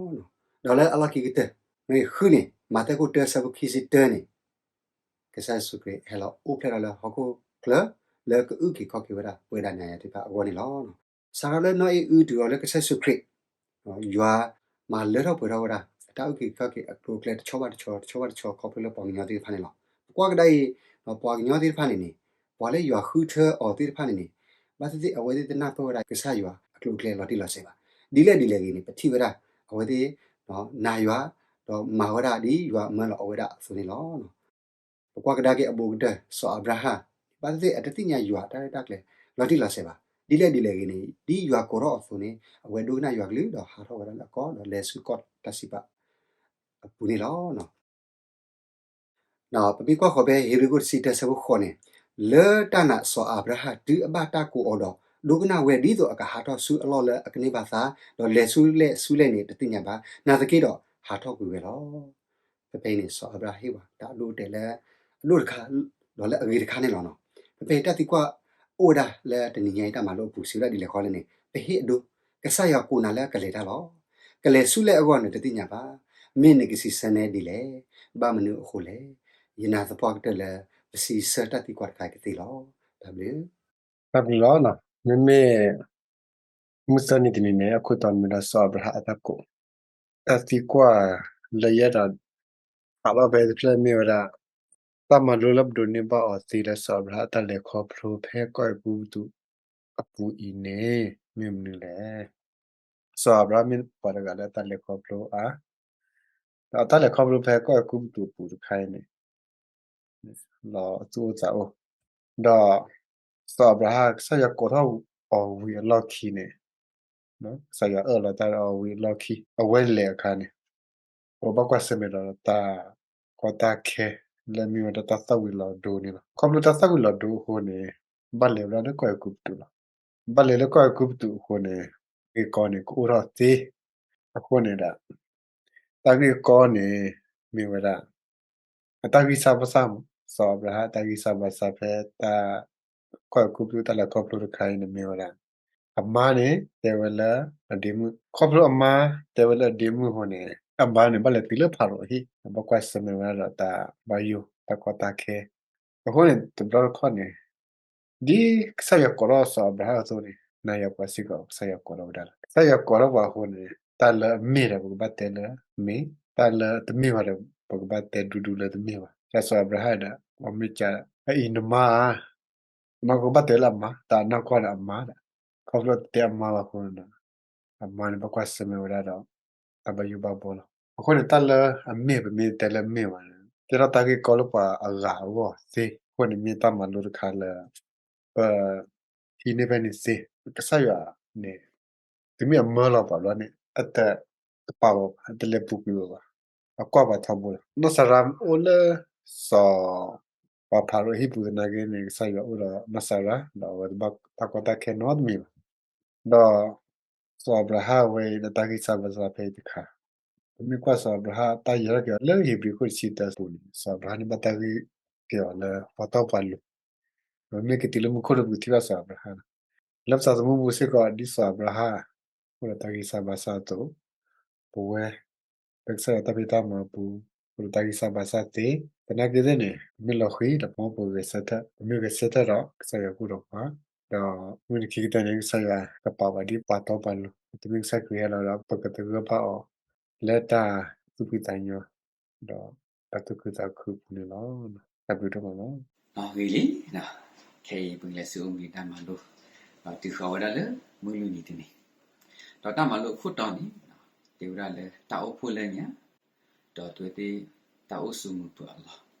ဒီးလၢအလီၢ်ခံကတၢၢ် မ့ၢ်ဃုန့ၣ် မးသဲခိၣ်တၢအဆၢဖိခံဆံတၢန့ၣ် ကစၢ်ယ့ၣ်ၡူးခရံာ်ဟဲလီၤအိၣ်ဖျဲၣ်ထီၣ်လၢဟီၣ်ခိၣ်ချၢ လၢကအုၣ်က့ၤခီၣ်က့ၤဝဲဒၣ်ပဝဲဒၣ်နၤယၤသ့ၣ်တဖၣ်အဂီၢ်န့ၣ်လီၤ. စးထီၣ်လၢနီၢ်အ့ၣ်အုတုၤအီၤလၢကစၢ်ယ့ၣ်ၡူးခရံာ် ယွၤမၤလၢထီၣ်ပှဲၤထီၣ်ဝဲဒၣ် အတၢ်အုၣ်က့ၤခီၣ်က့ၤအကျိၤအကျဲတဆီဘၣ်တဆီ တဆီဘၣ်တဆီခီဖျိလၢပှၤကညီသ့ၣ်တဖၣ်န့ၣ်လီၤ. ပကွၢ်ကဒါအံၤ ပှၤကညီသ့ၣ်တဖၣ်န့ၣ်န့ၣ် ပှၤလၢယွၤဃုထၢအီၤသ့ၣ်တဖၣ်န့ၣ်န့ၣ် ဘၣ်သ့ၣ်သ့ၣ်အဝဲသ့ၣ်တနၢ်ပၢၢ်ဝဲဒၣ်ကစၢ်ယွၤအကျိၤအကျဲလီၤတံၢ်လီၤဆဲးဘၣ်. ဒ်လဲၣ်ဒ်လဲၣ်ဂ့ၤန့ၣ် ပထံၣ်ဝဲဒၣ် အဝဲသ့ၣ် နာ်ယွၤ ဒီးမၤဝဲဒၣ်ဒ်ယွၤမၢလီၤအဝဲဒၣ်အသိးန့ၣ်လီၤ. ပကွၢ်ကဒါက့ၤအဘူးကတၢၢ် စီၤအၤဘြၤဟၣ် ဘၣ်သ့ၣ်သ့ၣ်အတသ့ၣ်ညါယွၤတၢ်ရဲၣ်တၢ်ကျဲၤလီၤတံၢ်လီၤဆဲးဘၣ်. ဒ်လဲၣ်ဒ်လဲၣ်ဂ့ၤန့ၣ် ဒ်ယွၤကိးထီၣ်အီၤအသိးန့ၣ် အဝဲဒိကနၣ်ယွၤကလုၢ်ဒီးဟးထီၣ်ဝဲဒၣ်လၢအကီၢ်ဒီးလဲၤဆူကီၢ်တၢ်စံးပာ်အပူၤန့ၣ်လီၤ. ပမ့ၢ်ကွၢ်ဃီၤဖဲဧ့ၤဘြံၤခိၣ်တဆံတၢဆၢဖိဃိးန့ၣ် လၢတၢ်နာ်စီၤအၤဘြၤဟၣ်တုၤအဘၣ်တၢ်ကိးအီၤဒီး ဒိကနၣ်ဝဲဒ်သိးအကဟးထီၣ်ဆူအလီၢ်လၢအကန့ၢ်ဘၣ်သါ ဒီးလဲၤဆူလဲၣ်ဆူလဲၣ်န့ၣ်တသ့ၣ်ညါဘၣ် နာ်သက့ဒီးဟးထီၣ်ကွံာ်ဝဲလီၤ. ဖဲဖဲအံၤန့ၣ် စီၤအၤဘြၤဟၣ်ဟ့ၣ်ဝဲတၢ်အဒိအတဲာ်လၢ အဒိၣ်တခါ ဒီးလၢအဂ့ၤတခါန့ၣ်လီၤ. ဖဲဖဲအံၤတၢ်သံကွၢ်အိၣ်ဝဲဒၣ်လၢတနံၤညါအံၤတၢ်မၤလိအပူၤစံးဝဲဒၣ်ဒ်လဲၣ်ဃီလဲၣ်န့ၣ် ပဟ့ၣ်အဒိ ကစၢ်ယွၤကိးနၤလၢအကလဲၤတၢ်လီၤ. ကလဲၤဆူလဲၣ်အဂီၢ်န့ၣ်တသ့ၣ်ညါဘၣ်. မ့ၢ်နကစံးဆၢနဲဒ်လဲၣ်. ဘၣ်မနုၤအဃိလဲၣ်. ယနာ်သပှၢ်ကတၢၢ်လၢ ပစံးဆၢတၢ်သံကွၢ်တခါအံၤကသ့လီၤ. တၢ်ဘျုး တၢ်ဘျုးလီၤ. မ့မ့ၢ် မုၢ်သၢနံၤတနံၤန့ၣ် အခိၣ်တီမ့ၢ်ဒၣ်စီၤအၤဘြၤဟၣ်အတၢ်ကိး တၢ်သံကွၢ်လၢယအဲၣ်ဒိး ဖးထီၣ်ဖဲတဖျၢၣ်မ့ၢ်ဝဲဒၣ် တၢ်မၤလိလၢပဒိးန့ၢ်ဘၣ်အီၤသ့လၢစီၤအၤဘြၤဟၣ်အတၢ်လဲၤခီဖျိဖဲကီၢ်အဲၤကူပတူးအပူၤအံၤန့ၣ် မ့ၢ်မနုၤလဲၣ်. စီၤအၤဘြၤဟၣ်မ့ၢ်ပှၤတဂၤလၢတၢ်လဲၤခီဖျိအါ ဒီးတၢ်လဲၤခီဖျိဖဲကီၢ်အဲၤကူပတူးအပူၤတခါအံၤန့ၣ် လီၤသူၣ်အိၣ်သးအိၣ်, ဒီးစီၤအၤဘြၤဟၣ် ကစၢ်ယွၤကိးထီၣ်အီၤဝံၤအလီၢ်ခံန့ၣ်, ကစၢ်ယွၤအၢၣ်လီၤတၢ်ဒီးအီၤဝံၤအလီၢ်ခံ အဝဲလဲၤအခါန့ၣ် ပဘၣ်ကွၢ်ဆၢၣ်မဲာ်ဒီးတၢ်ကီတၢ်ခဲ လၢအမ့ၢ်ဝဲဒၣ်တၢ်သၣ်ဝံၤလီၤဒိန့ၣ်လီၤ. ခီဖျိတၢ်သၣ်ဝံၤလီၤဒိအဃိန့ၣ် ဘၣ်လဲၤဝဲဒၣ်လၢကီၢ်အဲၤကူပတူးလီၤ. ဘၣ်လဲၤလၢကီၢ်အဲၤကူပတူးအဃိန့ၣ် ဂ့ၢ်ကီန့ၣ် ကအိၣ်ထီၣ်သ့ အဃိန့ၣ်ဒီး တၢ်ဂ့ၢ်ကီန့ၣ် မ့ၢ်ဝဲဒၣ် အတၢ်ဂံၢ်စၢ်ဘါစၢ်မး စီၤအၤဘြၤဟၣ်တၢ်ဂံၢ်စၢ်ဘါစၢ်ဖဲတၢ် ကီၢ်အဲၤကူပတူးတၢ်လဲၤခီဖျိတခါအံၤန့ၣ်မ့ၢ်ဝဲဒၣ် အမါန့ၣ် တဲဝဲလၢအဒ့မုၣ်, ခီဖျိအမါတဲဝဲလၢအဒ့မုၣ်အဃိန့ၣ် အမါန့ၣ် ဘၣ်လဲၤတုၤလၢဖၤရိၤအဟံၣ် ဘၣ်ကွၢ်ဆၢၣ်မဲာ်ဝဲဒၣ်ဒီးတၢ်ဘၣ်ယိၣ်တၢ်ကီတၢ်ခဲ အဃိန့ၣ် တဘျီတခီၣ်န့ၣ် ဒ်ကစၢ်ယွၤကိးထီၣ်စီၤအၤဘြၤဟၣ်အသိးန့ၣ် နၤယၤပှၤစ့ၢ်ကီး ကစၢ်ယွၤကိးထီၣ်ဝဲဒၣ်လီၤ. ကစၢ်ယွၤကိးထီၣ်ပှၤအဃိန့ၣ် တၢ်လၢအမ့ၢ်ဒီး ပကဘၣ်တဲလၢမ့ၢ်, တၢ်လၢတမ့ၢ်ဘၣ်ဒီး ပကဘၣ်တဲဒူဒူလၢတမ့ၢ်ဘၣ်. ကစၢ်စီၤအၤဘြၤဟၣ်ဒီး အမ့ၢ်က အအံၤနမါဧါ, နမါကဘၣ်တဲလၢအမါ, တၢ်အနီၢ်ကီၢ်န့ၣ်အမါဒီး ခီဖျိတဲအမါဘၣ်အဃိန့ၣ်ဒီး အမါန့ၣ် ဘၣ်ကွၢ်ဆၢၣ်မဲာ်ဝဲဒၣ်ဒီး တၢ်ဘၣ်ယိၣ်ဘၣ်ဘှီလီၤ. အဃိန့ၣ် တၢ်လၢအမ့ၢ် ပမ့ၢ်တဲလၢမ့ၢ်ဘၣ်န့ၣ် ကဲထီၣ်တၢ်ဂ့ၢ်ကီလၢပှၤအဂၤအဂီၢ်သ့. အဃိန့ၣ် မ့ၢ်တၢ်မၤလိတခါလၢ ပ ဟံးန့ၢ်ဖဲန့ၣ်သ့. ကစၢ်ယွၤန့ၣ် တုၤမ့ၢ်အမၢလီၤပှၤဘျီန့ၣ် အတကပာ်ဝဲဘၣ်, အတလဲၤပူၤကွံာ်ဝဲဘၣ်, အကွၢ်ပှၤထီဘိလီၤ. နီၢ်စၤရါအိၣ်လၢ စီၤ ပှၤဖၤရိၤအဟံၣ်ပူၤသနာ်က့န့ၣ် ကစၢ်ယွၤအိၣ်ဒီးနီၢ်စၤရါ ဒီးအဝဲတဘၣ်တၢ်ကီတၢ်ခဲနီတမံၤဘၣ်. ဒီး စီၤအၤဘြၤဟၣ်ဝဲအံၤလၢတၢ်ဂံၢ်စၢ်ဘါစၢ်ဖဲအံၤတခါ, ပမ့ၢ်ကွၢ်စီၤအၤဘြၤဟၣ်တၢ်ယဲၤထီၣ်က့ၤအီၤလၢဧ့ၤဘြံၤခိၣ်တဆံတၢပူၤန့ၣ် စီၤအၤဘြၤဟၣ်န့ၣ်ဘၣ်တၢ်ဂ့ၢ်က့ၤအီၤလၢပှၤတီပှၤလိၤ, ပမ့ၢ်ကတုၤလၢမူခိၣ်တပူၤထံၣ်ဘၣ်စီၤအၤဘြၤဟၣ်လီၤ. လၢပသးသမူပူၤစ့ၢ်ကီး ဒ်စီၤအၤဘြၤဟၣ် အိၣ်ဒီးတၢ်ဂံၢ်စၢ်ဘါစၢ်အသိး, ပဝဲ လၢကစၢ်ယွၤတၢ်ဖံးတၢ်မၤအပူၤ အိၣ်ဒီးတၢ်ဂံၢ်စၢ်ဘါစၢ်သ့, သနာ်က့သ့ၣ်န့ၣ် ပမ့ၢ်လီၤဃံၤဒီးပမ့ၢ်ပဂဲၤဆၢထၢၣ်, ပမ့ၢ်ဂဲၤဆၢထၢၣ်ဒီးကစၢ်ယွၤကအိၣ်ဒီးပှၤ, ဒီးမုၢ်နံၤခံကတၢၢ်န့ၣ် ကစၢ်ယွၤကပာ်ပှၤဒ်ပှၤတီပှၤလိၤ, ပတမ့ၢ်ကစၢ်ခရံာ်ဟဲလီၤဒီး ပကသဂၢၢ်ဘၣ်အီၤ လၢတၢ်သူၣ်ဖှံသးညီ ဒီးတၢ်သူၣ်ခုသးခုအပူၤန့ၣ်လီၤ. တၢ်ဘျုးဒိၣ်မးလီၤ. ဂ့ၤလံ, ခဲအံၤပကလဲၤဆူအုၣ်မံၤတၢ်မၤလိ, ဒီးတုၤဃီၤဝဲဒၣ်လၢမုၢ်လွံၢ်နံၤတနံၤ, ဒီးတၢ်မၤလိအခိၣ်တီန့ၣ် တဲဝဲဒၣ်လၢတၢ်အိၣ်ဖှိၣ်လၢညါ ဒီးအဝဲသ့ၣ် တၢ်အိၣ်ဆိးမုာ်ပှၤအလီ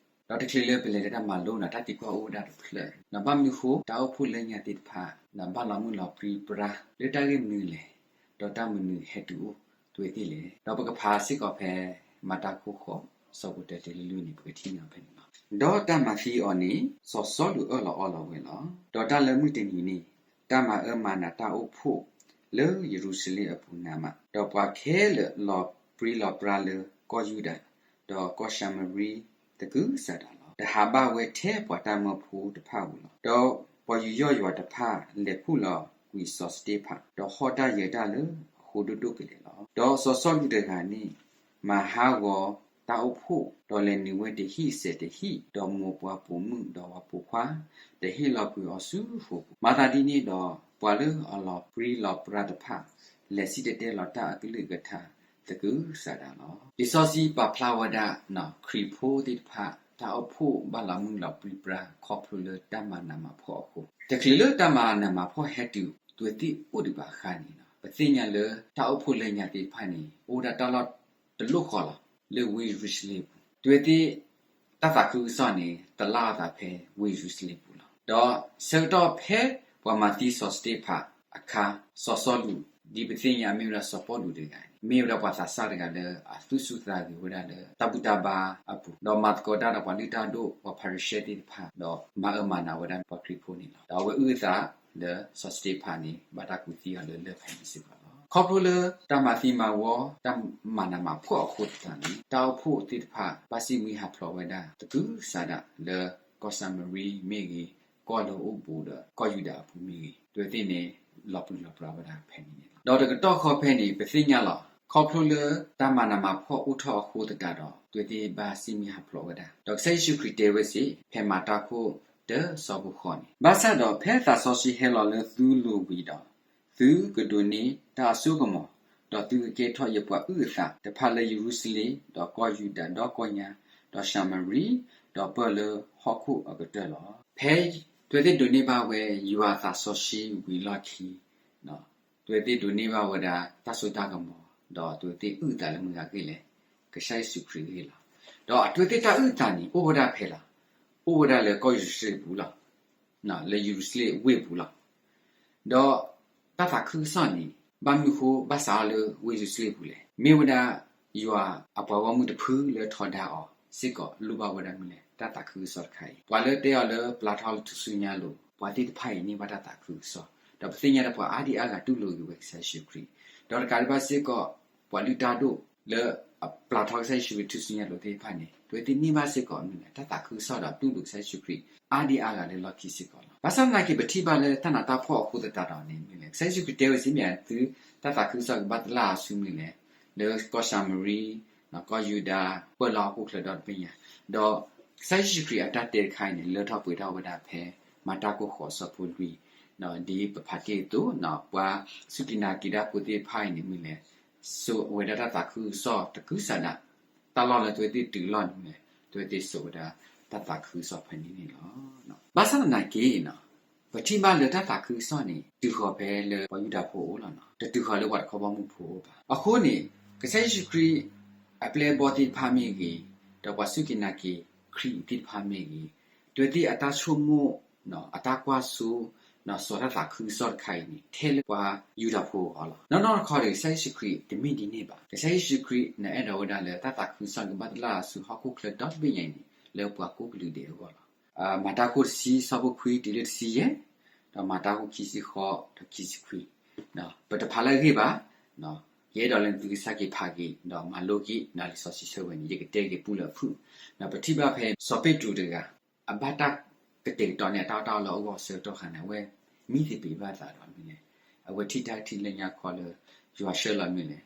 ၢ်, ဒီးတချုးလၢပလဲၤလၢတၢ်မၤလိန့ၣ် တၢ်သံကွၢ်အိၣ်ဝဲဒၣ်တဖျၢၣ်, ဒီးဘၣ်မနုၤဃိတၢ်အိၣ်ဖှိၣ်လၢညါသ့ၣ်တဖၣ် ဒီးဘၣ်လီၤမုၢ်လီၤပြံပြါလၢတၢ်ဂ့ၢ်မနုၤလဲၣ်, ဒီးတၢ်မနုၤဟဲတုၤအိၣ်အဝဲသ့ၣ်လဲၣ်. ဒီးပကဖးစ့ၢ်ကီးဖဲ မၤတၢ်ခိၣ်ဃိး ဆၢဖိတၢတုၤလၢလွံၢ်န့ၣ် ပကထံၣ်န့ၢ်ဖဲန့ၣ်လီၤ. ဒီးတၢ်မၤသံအီၤန့ၣ် စီၤစီလူးအၢၣ်လီၤအီလီၤဝဲလီၤ. ဒီးတၢ်လၢမုၢ်တနံၤန့ၣ် တၢ်မၤအၢမၤနးတၢ်အိၣ်ဖှိၣ်လၢယရူၤၡလ့ၣ်အပူၤနးမး, ဒီးပှၤခဲလၢာ်လီၤပြံလီၤပြါလၢကီၢ်ယူဒၤ, ဒီးကီၢ်ၡၤမရံ, ဒီးပှၤယူဒၤဖိသ့ၣ်တဖၣ်သဂၢၢ်သးလီၤသကူစၤဒးလီၤ. တဟးဘၣ်ဝဲထဲပှၤတၢ်မၢဖိတဖၣ်ဧိၤလီၤ. ဒီးပှၤယူးယီၣ်ယွၤတဖၣ်လဲၤခူၣ်လီၤကွံာ်စီၤစတ့ဖၣ်, ဒီးဟီၣ်တၢ်ယၢၤတၢ်လၢအဃိဒိၣ်ဒိၣ်ကလဲာ်လီၤ. ဒီးစီၤစီလူးတဂၤန့ၣ် မၤဟးဂီၤတၢ်အိၣ်ဖှိၣ်, ဒီးလဲၤနုာ်ဝဲတဟံၣ်စဲးတဟံၣ်, ဒီးမိၢ်ပှၢ်ပိာ်မုၣ်ဒီးပှၤပိာ်ခွါ, ဒီးဟ့ၣ်လီၤကွံာ်အီၤဆူဃိာ်ပူၤ. မၤသးဒ်န့ၣ်ဒီး ပှၤလၢအလီၤပြံလီၤပြါတဖၣ် လဲၤစံၣ်တဲၤတဲလီၤတၢ်အကလုၢ်အကထါသကုၤဆးဒးလီၤ. လံာ်စီဆှံပာ်ဖျါဝဲဒၣ် ခရံာ်ဖိသ့ၣ်တဖၣ် တၢ်အိၣ်ဖှိၣ်ဘၣ်လီၤမုၢ်လီၤပြံပြါ ခီဖျိလၢတၢ်မၤနးမၤဖှီၣ်အဃိ, တချုးလၢတၢ်မၤနးမၤဖှီၣ်ဟဲတုၤ အဝဲသ့ၣ်အိၣ်ဒံးဘၣ်အခါန့ၣ် ပသ့ၣ်ညါလၢတၢ်အိၣ်ဖှိၣ်လၢညါသ့ၣ်တဖၣ်န့ၣ် အိၣ်ဝဲဒၣ်တၢ်လီၢ်တလီၢ်ဃီလီၤ လၢဝ့ၢ်ယရူၤၡလ့ၣ်ပူၤ, အဝဲသ့ၣ်တၢ်သးခုကစီၣ်န့ၣ် တလၢ်အသးဖဲဝ့ၢ်ယရူၤၡလ့ၣ်ပူၤလီၤ. ဒီးဆၢကတီၢ်ဖဲပှၤမၤသံစီၤစတ့ဖၣ်အခါ, စီၤစီလူး ဒ်ပသ့ၣ်ညါမ့ၢ်ဝဲဒၣ်စီၤပီလူးတဂၤန့ၣ် မ့ၢ်ဝဲဒၣ်ပှၤသးစၢ်တဂၤလၢအသူၣ်ဆူၣ်သးဂဲၤဝဲဒၣ်လၢတၢ်ဘူၣ်တၢ်ဘါအပူၤ, ဒီးမၤသကိးတၢ်ဒီးပှၤလုၢ်တၢ်ဒိၣ် ပှၤဖၤရံၤၡဲသ့ၣ်တဖၣ်, ဒီးမၤအၢမၤနးဝဲဒၣ်ပှၤခရံာ်ဖိန့ၣ်လီၤ. ဒီးအဝဲအုၣ်အသးလၢစီၤစတ့ဖၣ်န့ၣ် ဘၣ်တၢ်ကူးသံအီၤလၢလၢၢ်ဖဲန့ၣ်စ့ၢ်ကီးလီၤ. ခီဖျိလၢတၢ်မၤသံမၤဝီ တၢ်မၤနးမၤဖှီၣ်အဃိသတးန့ၣ် တၢ်အိၣ်ဖှိၣ်သ့ၣ်တဖၣ် ဘၣ်စံၣ်ဝံဟးဖျိးဝဲဒၣ်သကုၤဆးဒးလၢကီၢ်ၡၤမရံမ့ၢ်ဂ့ၤ, ကီၢ်လၢအအိၣ်ဘူးဒီးကီၢ်ယူဒၤအပူၤမ့ၢ်ဂ့ၤ, အဝဲသ့ၣ်န့ၣ် လီၤပြံလီၤပြါဝဲဒၣ်ဖဲန့ၣ်န့ၣ်လီၤ. ဒီးတကတီၢ်ဃီဖဲန့ၣ် ပသ့ၣ်ညါလီၤ ခီဖျိလၢတၢ်မၤနးမၤဖှီၣ်အိၣ်ထီၣ်အဃိသတးဒီး အဝဲသ့ၣ်ဘၣ်စံၣ်ဝံဟးဖျိးဝဲဒၣ်, ဒီးကစၢ်ယ့ၣ်ၡူးခရံာ်တဲဝဲစ့ၢ် ဖဲမၤတၢ်ခိၣ်တၢ ဆၢဖိဃိးန့ၣ်, ဘၣ်ဆၣ်ဒီးဖဲသးစီဆှံဟဲလီၤလၢသုလိၤဝံၤဒီး သုကဒိးန့ၢ်တၢ်အစိကမီၤ, ဒီးသုကကဲထီၣ်ယပှၤအုၣ်အသးတဖၣ်လၢယရူၤၡလ့ၣ်, ဒီးကီၢ်ယူဒၤဒီကီၢ်ညါ, ဒီးၡၤမရံ, ဒီးပၢၢ်လၢဟီၣ်ခိၣ်အကတၢၢ်လီၤ. ဖဲအဝဲသ့ၣ်ဒိးန့ၢ်ဘၣ်ဝဲယွၤအသးစီဆှံဝံၤလီၢ်ခံ အဝဲသ့ၣ်ဒိးန့ၢ်ဘၣ်ဝဲဒၣ်တၢ်စိတၢ်ကမီၤ, ဒီးအဝဲသ့ၣ်အုၣ်အသးလၢမတၤဂ့ၢ်လဲၣ်, ကစၢ်ယ့ၣ်ၡူးခရံာ်အဂ့ၢ်လီၤ. ဒီးအဝဲသ့ၣ်တၢ်အုၣ်အသးန့ၣ် အိၣ်ဝဲဒၣ်ဖဲလဲၣ်, အိၣ်ဝဲဒၣ်လၢကီၢ်ယရူၤၡလ့ၣ်ပူၤလီၤ, လၢယရူၤၡလ့ၣ်ဝ့ၢ်ပူၤလီၤ. ဒီးတၢ်သးခုကစီၣ်န့ၣ် ဘၣ်မနုၤဃိဘၣ်စးထီၣ်လၢဝ့ၢ်ယရူၤၡလ့ၣ်ပူၤလဲၣ်. မ့ၢ်ဝဲဒၣ်ယွၤအပှၤဂီၢ်မုၢ်တဖုလၢထီဒါအီၤစ့ၢ်ကီး လိၣ်ဘၣ်ဝဲဒၣ်မနုၤလဲၣ်, တၢ်သးခုကစီၣ်တခါအံၤ, ပှၤလၢတဲအီၤလၢပျၢ်ထီလၢထူၣ်စုညါလိၤ ပှၤသ့ၣ်တဖၣ်အံၤန့ၢ်ဘၣ်တၢ်သးခုကစီၣ်, ဒီးပသ့ၣ်ညါဒီးပှၤအါဒံအါဂၤတူၢ်လိာ်က့ၤဝဲကစၢ်ယ့ၣ်ၡူးခရံာ်, ဒီးတကးဒံးဘၣ်စ့ၢ်ကီး ပှၤလုၢ်တၢ်ဒိၣ်လၢအပျၢ်ထီကစၢ်ယ့ၣ်ၡူးခရံာ်ထူၣ်စုညါလိၤသ့ၣ်တဖၣ်န့ၣ် အဝဲသ့ၣ်န့ၢ်ဘၣ်စ့ၢ်ကီးမနုၤလဲၣ်, တၢ်သးခုကစီၣ်ဒီးတူၢ်လိာ်ကစၢ်ယ့ၣ်ၡူးခရံာ် အါဒံအါဂၤလၢလီၢ်ခံစ့ၢ်ကီးလီၤ. ဘၣ်ဆၣ်သနာ်က့ ပထံၣ်ဘၣ်လၢတၢ်နးတၢ်ဖှီၣ်အဃိသတးဒီးန့ၣ်မနုၤလဲၣ်, ကစၢ်ယ့ၣ်ၡူးခရံာ်တဲဝဲစ့ၢ်မ့ၢ် သုတၢ်သးခုကစီၣ်ကဘၣ်တလၢ်အီၤဆူမနုၤလဲၣ်, လၢကီၢ်ၡၤမရံ, ကီၢ်ယူဒၤ, ပၢၢ်လၢဟီၣ်ခိၣ်ချၢဒီတဘ့ၣ်ညါ, ဒီးကစၢ်ယ့ၣ်ၡူးခရံာ်အတၢ်တဲတခါအံၤန့ၣ် လၢထီၣ်ပှဲၤထီၣ်ဝဲဒၣ်ဖဲ မၤတၢ်ခိၣ်ဃိးဆၢဖိလွံၢ်, ဒ်ပဖးတ့ၢ်အသိး ပှၤစူၢ်က့ၤနာ်က့ၤတၢ်ဖိသ့ၣ်တဖၣ်အံၤန့ၣ်မနုၤလဲၣ်, စိာ်ဝဲဒၣ်တၢ်သးခုကစီၣ်သကုၤဆးဒး, တၢ်လီၢ်လၢအဝဲသ့ၣ်တုၤလီၢ်န့ၣ်မနုၤလဲၣ်, အဝဲသ့ၣ်စိာ်ဝဲဒၣ်တၢ်သးခုကစီၣ်ဖဲန့ၣ်န့ၣ်လီၤ. ဘၣ်ဆၣ်သနာ်က့ ပထံၣ်ဘၣ်လၢတၢ်သးခုကစီၣ်န့ၣ် တုၤဃီၤဖဲလၢပှၤယူဒၤဖိအအိၣ်လီၤ, တတုၤဃီၤလၢပှၤတခီဘီမုၢ်ဖိအအိၣ်ဘၣ်. အဃိန့ၣ် ကစၢ်ယ့ၣ်ၡူးခရံာ်အပျဲၢ်အဘီၣ်သ့ၣ်တဖၣ်မ့ၢ်ဂ့ၤ, ဒီးပှၤစူၢ်က့ၤနာ်က့ၤခရံာ်သ့ၣ်တဖၣ်မ့ၢ်ဂ့ၤ, အဝဲသ့ၣ်အတၢ်ဆိကမိၣ်, အတၢ်ကွၢ်စိ, စိာ်တၢ်သးခုကစီၣ်တခါအံၤန့ၣ် ထဲလၢပှၤယူဒၤဖိအဂီၢ်လီၤ. နီၢ်နီၢ်တခီဒီး ကစၢ်ယ့ၣ်ၡူးခရံာ်တမ့ၢ်ဒ်န့ၣ်ဘၣ်. ကစၢ်ယ့ၣ်ၡူးခရံာ်န့ၣ် အဲၣ်ဒိးဝဲဒၣ်လၢတၢ်သးခုကစီၣ်ကဘၣ်တလၢ်အီၤဆူဟီၣ်ခိၣ်ချၢဒီတဘ့ၣ်ညါအံၤန့ၣ် လၢပှၤကိးကလုာ်ဒဲးအဂီၢ်လီၤ. မၤတၢ်ခိၣ်တဆံဆၢဖိခွံတုၤလၢတဆံယဲၢ်, ဒီးမၤတၢ်ခိၣ်ခံဆံဃိးဒီးခံဆံခွံ, ပတဖးလၢအဂ့ၢ်ဘၣ်, ယအဲၣ်ဒိးလၢသုကစၢ်က့ၤဖးက့ၤ ဒီးမၤလိက့ၤ လံာ်စီဆှံဆၢဝဲန့ၣ် ယကတဲက့ၤပူလၢအဖုၣ်, ဒီးပထံၣ်ဘၣ်ဖဲစီၤပ့းတရူးတဂၤ အဘၣ်တၢ်ကတဲာ်ကတီၤန့ၢ်အတၢ်အီၣ်တၢ်အီလၢအဂီၢ်အဆၢကတီၢ်ခါန့ၣ် အဝဲမံသပ့ၤဘၣ်သးဒီးမနုၤလဲၣ်, အဝဲထံၣ်တၢ်ထံၣ်လၢညါခီလၢ ယွၤဆှၢလီၤမနုၤလဲၣ်,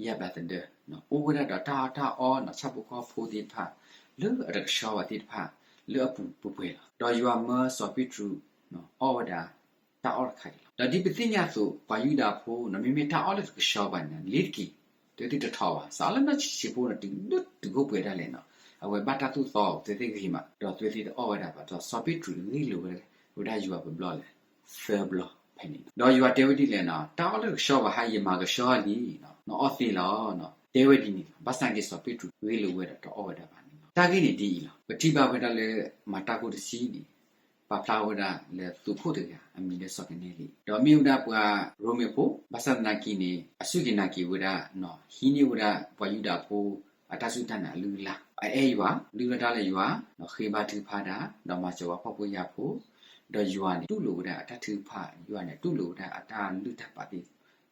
ယၣ်ဘျါသဒၢ, အိၣ်ဝဲဒၣ်ဒီးတၢ်အီၣ်တၢ်အီ ဆၣ်ဖိကီၢ်ဖိသ့ၣ်တဖၣ် လၢအတကဆှီဘၣ်သ့ၣ်တဖၣ် လၢအပူၤပှဲၤပှဲၤလီၤ. ဒီးယွၤမၢစီၤပ့းတရူး အီၣ်ဝဲဒၣ်တၢ်အီၣ်တခါအံၤလီၤ. ဒီးဒ်ပသ့ၣ်ညါအသိး ပှၤယူဒၤဖိန့ၣ် မ့မ့ၢ်တၢ်အီၣ်လၢတကဆှီဘၣ်န့ၣ် လ့ၤတက့ၤ, အဝဲသ့ၣ်တထီၣ်ဘၣ်. စးလၢနီၢ်ဆံးဆံးဖိန့ၣ် တုၤလၢတုၤခိၣ်ပှဲၤဒၣ်လဲာ်န့ၣ် အဝဲဘၣ်တၢ်သူၣ်သီအီၤ အဝဲသ့ၣ်ဂ့ၤမး ဒီးအဝဲသ့ၣ်တအီၣ်ဝဲဒၣ်ဘၣ်. ဒီးစီၤပ့းတရူးဂ့ၢ်လိာ်ဝဲ ဝဲဒၣ်ယွၤပဘျီလဲၣ်, သၢဘျီဖဲန့ၣ်လီၤ. ဒီးယွၤတဲဝဲဒ်လဲၣ်န့ၣ်, တၢ်အီၣ်လၢတကဆှီဘၣ်ဟါ ယမၤကဆှီလံ, နအီၣ်သ့လီၤ, တဲဝဲဒ်န့ၣ်လီၤ. ဘၣ်ဆၣ်က့ၤစီၤပ့းတရူးဂ့ၢ်လိာ်ဝဲဒီးတအီၣ်ဝဲဒၣ်ဘၣ်န့ၣ်လီၤ. တၢ်ဂ့ၢ်န့ၣ်ဒ်အံၤလီၤ. ပထံၣ်ဘၣ်ဝဲဒၣ်လၢ မၤတၢ်ခိၣ်တဆံန့ၣ် ပာ်ဖျါဝဲဒၣ်လၢသုးခိၣ်တဂၤ အမံၤလၢစီၤကနဲလံ, ဒီးမ့ၢ်ဝဲဒၣ်ပှၤရိမ့ၤဖိ, ဘၣ်ဆၣ်သနာ်က့န့ၣ် အစူၢ်က့ၤနာ်က့ၤဝဲဒၣ်, ဟံးန့ၢ်ဝဲဒၣ်ပှၤယူဒၤဖိ အတၢ်စူၢ်တၢ်နာ်အလုၢ်အလၢ်, အအဲၣ်ယွၤ, လုၢ်ထီၣ်တၢ်လၢယွၤ, ဃ့ဘါထုကဖၣ်တၢ်, ဒီးမၤစၢၤပှၤဖှီၣ်ဖိယာ်ဖိ, ဒီးယွၤန့ၣ် တူၢ်လိာ်ဝဲဒၣ်အတၢ်ထုကဖၣ်, ယွၤန့ၣ် တူၢ်လိာ်ဝဲဒၣ်အတၢ်လုၢ်တၢ်ပာ်သ့ၣ်တ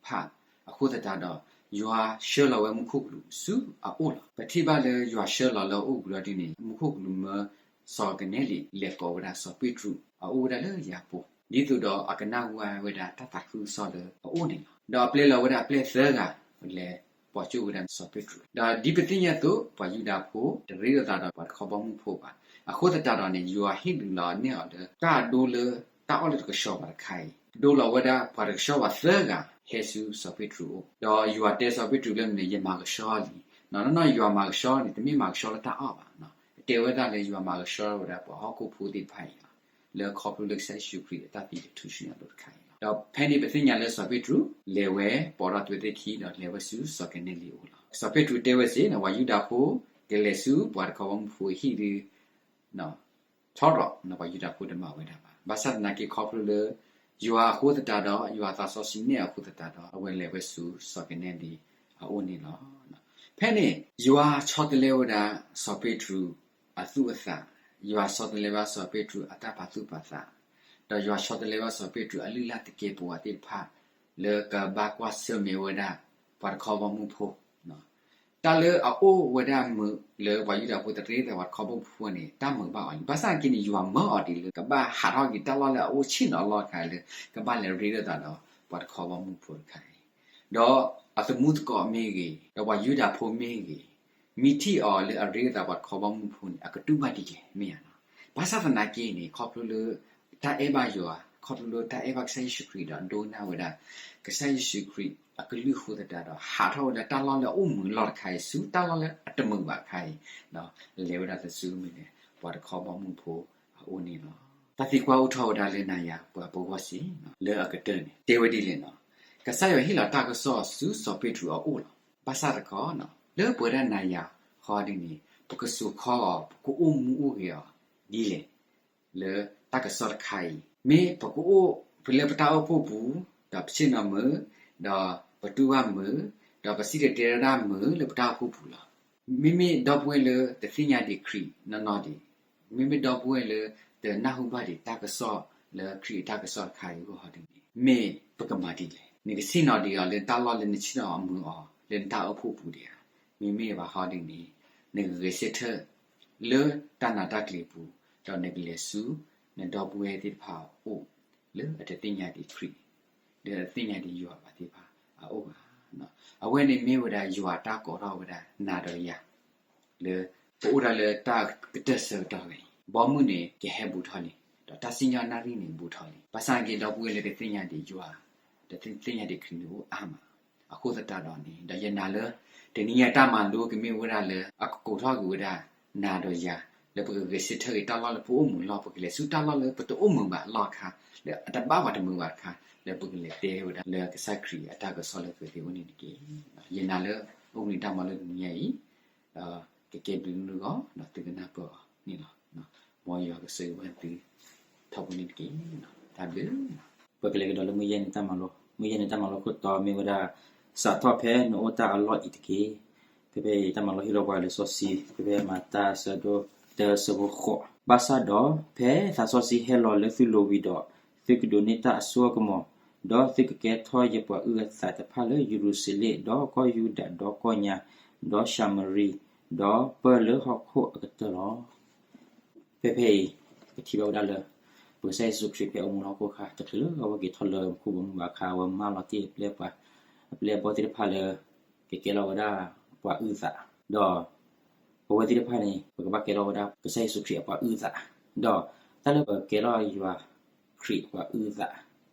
ဖၣ်အဃိသတးဒီး ယွၤဆှၢလီၤဝဲမူခိၣ်ကလူးဆူအအိၣ်လီၤ. ပထံၣ်ဘၣ်လၢယွၤဆှၢလီၤလၢအအိၣ်ပူၤလီၤဒ်န့ၣ် မူခိၣ်ကလူးမၢစီၤကနဲလံ လဲၤကိးဝဲဒၣ်စီၤပ့းတရူးအအိၣ်ဝဲဒၣ်လၢယၤပူၤ ဒ်သိးဒီးအကနၣ်ဟူဝဲဒၣ်တၢ်သးခုကစီၣ်လၢအအိၣ်န့ၣ်လီၤ. ဒီးအပျဲလီၤဝဲဒၣ်အပျဲၢ်သၢဂၤ လဲၤပိာ်ကၠိဝဲဒၣ်စီၤပ့းတရူး ဒီးဒ်ပသ့ၣ်ညါအသိး ပှၤယူဒၤဖိတရ့လိာ်သးဒီးပှၤတခီဘီမုၢ်ဖိဘၣ်. အဃိသတးဒီးန့ၣ် ယွၤဟ့ၣ်ဒုးလီၤန့ၢ်အီၤလၢ တၢ်ဒိလၢတၢ်အီၣ်လၢတကဆှီဘၣ်တခါအံၤ ဒိလီၤဝဲဒၣ်ပှၤတကဆှီဘၣ်သၢဂၤ ဟဲဆူစီၤပ့းတရူးအအိၣ် ဒီးယွၤတဲစီၤပ့းတရူးလၢန့ၣ် ယမၤကဆှီလံ. နီၢ်နီၢ်ယွၤမၤကဆှီန့ၣ် တမ့ၢ်မၤကဆှီလၢတၢ်အီၣ်ဘၣ်, တဲဝဲဒၣ်လၢယွၤမၤကဆှီဝဲဒၣ်ပှၤဟီၣ်ခိၣ်ဖိသ့ၣ်တဖၣ်အံၤလီၤ. လၢခီဖျိလၢကစၢ်ယ့ၣ်ၡူးခရံာ်အတၢ်သံတထူၣ်ဆူညါအသိးတခါအံၤလီၤ. ဒီးဖဲန့ၣ်ပသ့ၣ်ညါလၢစီၤပ့းတရူး လဲၤဝဲပိာ်ထီၣ်အဝဲသ့ၣ်ခံဒီးလဲၤဝဲဆူစီၤကနဲလံအအိၣ်လီၤ. စီၤပ့းတရူးတဲဝဲစ့ၢ် ပှၤယူဒၤဖိ ကလဲၤဆူပှၤတခီဘီမုၢ်ဖိအဟံၣ်ဒီး ထီရီၤ ပှၤယူဒၤဖိတမၤဝဲဒၣ်ဘၣ်. ဘၣ်ဆၣ်သနာ်က့ခီဖျိလၢ ယွၤအဃိသတးဒီး ယွၤသးစီဆှံန့ၢ်အဃိသတးဒီး အဝဲလဲၤဝဲဆူစီၤကနဲလံအအိၣ်န့ၣ်လီၤ. ဖဲန့ၣ် ယွၤဆီတလဲဝဲဒၣ်စီၤပ့းတရူးအသူၣ်အသး, ယွၤဆီတလဲဘၣ်စီၤပ့းတရူးအတၢ်ပာ်သူၣ်ပာ်သး, ဒီးယွၤဆီတလဲဘၣ်စီၤပ့းတရူးအလုၢ်အလၢ်သကဲးပဝးသ့ၣ်တဖၣ် လၢကဘၣ်ကွၢ်ဆၢၣ်မဲာ်ဝဲဒၣ် ပှၤတခီဘီမုၢ်ဖိ တၢ်လၢအအိၣ်ဝဲဒၣ်မုာ်လၢပှၤယူဒၤဖိတရ့သးပှၤတခီဘီမုၢ်ဖိန့ၣ် တၢ်မုာ်ဘၣ်အီၤလံ. ဘၣ်ဆၣ်သနာ်က့န့ၣ် ယွၤမၢအီၤဒ်လၢ ကဘၣ်ဟးထီၣ်က့ၤတၢ်လီၢ်လၢအအိၣ်ဆ့ၣ်နီၤအလီၢ်တခါလၢ ကဘၣ်လဲၤရ့လိာ်သးဒီးပှၤတခီဘီမုၢ်ဖိတခါအံၤ, ဒီးအသမူသကိးမ့ၢ်ဂ့ၤ, ဒီးပှၤယူဒၤဖိမ့ၢ်ဂ့ၤ, မ့ၢ်ထံၣ်အီၤလၢအရ့လိာ်သးပှၤတခီဘီမုၢ်ဖိန့ၣ် အကတူၢ်ဘၣ်ဒ်လဲၣ်မ့ၢ်ဧါနီၤ. ဘၣ်ဆၣ်သနာ်က့န့ၣ် ခီဖျိလၢ တၢ်အဲၣ်ဘၣ်ယွၤ, ခီဖျိလၢတၢ်အဲၣ်ဘၣ်ကစၢ်ယ့ၣ်ၡူးခရံာ်ဒီးဒိကနၣ်ဝဲဒၣ် ကစၢ်ယ့ၣ်ၡူးခရံာ်အကလုၢ်အဃိသတးဒီး ဟးထီၣ်ဝဲဒၣ်တၢ်လီၢ်လၢအအိၣ်မုာ်အလီၢ်တခါအံၤ ဆူတၢ်လီၢ်လၢအတမုာ်ဘၣ်တခါအံၤ, လဲၤဝဲဒၣ်ဆူမ့ၢ်န့ၣ် ပှၤတခီဘီမုၢ်ဖိအအိၣ်န့ၣ်လီၤ. တၢ်သံကွၢ်အိၣ်ထီၣ်ဝဲဒၣ်လၢနၤယၤပှၤပဂီၢ်စ့ၢ် လၢအကတၢၢ်န့ၣ် တဲဝဲဒ်လဲၣ်နီၤ. ကစၢ်ယွၤဟ့ၣ်လီၤတၢ်ကစီၣ်ဆူစီၤပ့းတရူးအအိၣ်လီၤ. ဘၣ်ဆၣ်တခီ လၢပဝဲဒၣ်နၤယၤဃီဒ်န့ၣ် ပကစိာ်ခီအီၤ ပကအိၣ်မူအိၣ်ဂဲၤအီၤဒ်လဲၣ် လၢတၢ်ကစီၣ်တခါအံၤ, မ့ၢ်ပကအိၣ်ဖဲလၢပတၢ်အိၣ်ဖှိၣ်ပူၤ, ဒီးပဆ့ၣ်နီၤမုာ်, ဒီးပတူၢ်ဘၣ်မုာ်, ဒီးပစံၣ်တဲၤတဲလီၤတၢ်မုာ်လၢပတၢ်အိၣ်ဖှိၣ်ပူၤလီၤ. မ့မ့ၢ်ဒီပုၢ်ဝဲၢ်လၢတသ့ၣ်ညါဒံးခရံာ်နီၢ်နီၢ်ဒံး, မ့မ့ၢ်ဒီပုၢ်ဝဲၢ်လၢတနၢ်ဟူဘၣ်ဒံးတၢ်ကစီၣ်လၢခရံာ်အတၢ်ကစီၣ်တခါအံၤအဂီၢ်ဟီဒ်န့ၣ်, မ့ၢ်ပကမၤဒ်လဲၣ်. နကဆ့ၣ်နီၤဒံးအီၤလၢတၢ်လီၢ်လၢနဆ့ၣ်နီၤအမုာ်အီၤလၢနတၢ်အိၣ်ဖှိၣ်ပူၤဒံးဧါ. မ့မ့ၢ်ဘၣ်ဟီဒ်န့ၣ်, နကဂဲၤဆၢထၢၣ်လၢတၢ်နးတၢ်ကျံၤအပူၤ, ဒီးနကလဲၤဆူ နဒီပုၢ်ဝဲၢ်သ့ၣ်တဖၣ်အအိၣ် လၢအတသ့ၣ်ညါဒံးခရံာ်, လၢအတသ့ၣ်ညါဒံးယွၤဘၣ်သ့ၣ်တဖၣ်အအိၣ်ဘၣ်. အဝဲန့ၣ်မ့ၢ်ဝဲဒၣ်ယွၤတၢ်ကိးထီၣ်ဝဲဒၣ်နၤဒီးယၤ လၢပအိၣ်ဒၣ်လၢတၢ်ကတၢၢ်ဆၢကတီၢ်ဝဲအံၤ, ဘီမုၢ်န့ၣ်ကဟဲဘူးထီၣ်လံ, ဒီးတၢ်စံၣ်ညီၣ်နၣ်ရံၣ်န့ၣ်ဘူးထီၣ်လံ. ဘၣ်ဆၣ်က့ဒီပုၢ်ဝဲၢ်လၢတသ့ၣ်ညါဒံးယွၤ, တသ့ၣ်ညါဒံးခရံာ်န့ၣ်အိၣ်အါမး. အဃိသတးဒီးန့ၣ် ဒီးယနာ်လၢ တနံၤညါတၢ်မၤလိကမ့ၢ်ဝဲဒၣ်လၢ အကကိးထီၣ်က့ၤဝဲဒၣ် နၤဒီးယၤ လၢပကဂဲၤဆၢထၢၣ်က့ၤတၢ်လီၢ်လၢပအိၣ်မုာ်အလီၢ်, ပကလဲၤဆူတၢ်လီၢ်လၢပတအိၣ်မုာ်ဘၣ်အလီၢ်အခါ, လၢအတဘၣ်ပှၤတမုာ်ဘၣ်တခါ, လၢပကလဲၤတဲဝဲဒၣ်လၢကစၢ်ခရံာ်အတၢ်ကစီၣ်လၢသုသ့ၣ်အိၣ်န့ၣ်တက့ၢ်. ယနာ်လၢ အိၣ်ဘှံးနံၤတၢ်မၤလိတနံၤညါအံၤ ဒီးကကဲဘျုးနဂီၢ် ဒီးသုကနၢ်ပၢၢ်အီၤန့ၣ်လီၤ. မ်ယွၤကဆိၣ်ဂ့ၤဘၣ်သု ထီဘိန့ၣ်တက့ၢ်. တၢ်ဘျုး. ပကလဲၤကဒီးလၢမုၢ်ယဲၢ်နံၤတၢ်မၤလိ, မုၢ်ယဲၢ်နံၤတၢ်မၤလိခိၣ်တီမ့ၢ်ဝဲဒၣ် စးထီၣ်ဖဲနအိၣ်တၢ်အလီၢ်အံၤတက့ၢ်. ဖဲဖဲအံၤတၢ်မၤလိဟ့ၣ်လီၤပှၤလံာ်စီဆှံ ဖဲဖဲမၤတၢ်အဆၢဒိၣ်တၢအဆၢဖိဃိး, ဘၣ်ဆၣ်ဒီး ဖဲသးစီဆှံဟဲလီၤလၢသုလိၤဝံၤဒီး သုကဒိးန့ၢ်တၢ်အစိအကမီၤ, ဒီးသုကကဲထီၣ်ယပှၤအုၣ်အသးတဖၣ်လၢယရူၤၡလ့ၣ်, ဒီးကီၢ်ယူဒၤ, ဒီးကီၢ်ညါ, ဒီးၡၤမရံ, ဒီးပၢၢ်လၢဟီၣ်ခိၣ်အကတၢၢ်လီၤ. ဖဲဖဲအံၤ ပထံၣ်ဘၣ်ဝဲဒၣ်လၢ ပကစၢ်ယ့ၣ်ၡူးခရံာ်ဖဲအအိၣ်မူလၢဟီၣ်ခိၣ်အခါ တချုးလၢအဝဲက့ၤထီၣ်လၢမူခိၣ်ဘီမုၢ်ဘၣ်အခါ အဝဲမၢလီၤတ့ၢ်အပျဲၢ်ပှၤ အပျဲၢ်အဘီၣ်သ့ၣ်တဖၣ်လၢ ကကဲလီၤဝဲဒၣ်ပှၤအုၣ်သး, ဒီးပဝဲသ့ၣ်တဖၣ်န့ၣ် ပကဘၣ်ကဲလီၤဝဲဒၣ်ကစၢ်ယ့ၣ်ၡူးခရံာ်အပှၤအုၣ်သး, ဒီးတၢ်လၢပကကဲလီၤယွၤခရံာ်ပှၤအုၣ်သး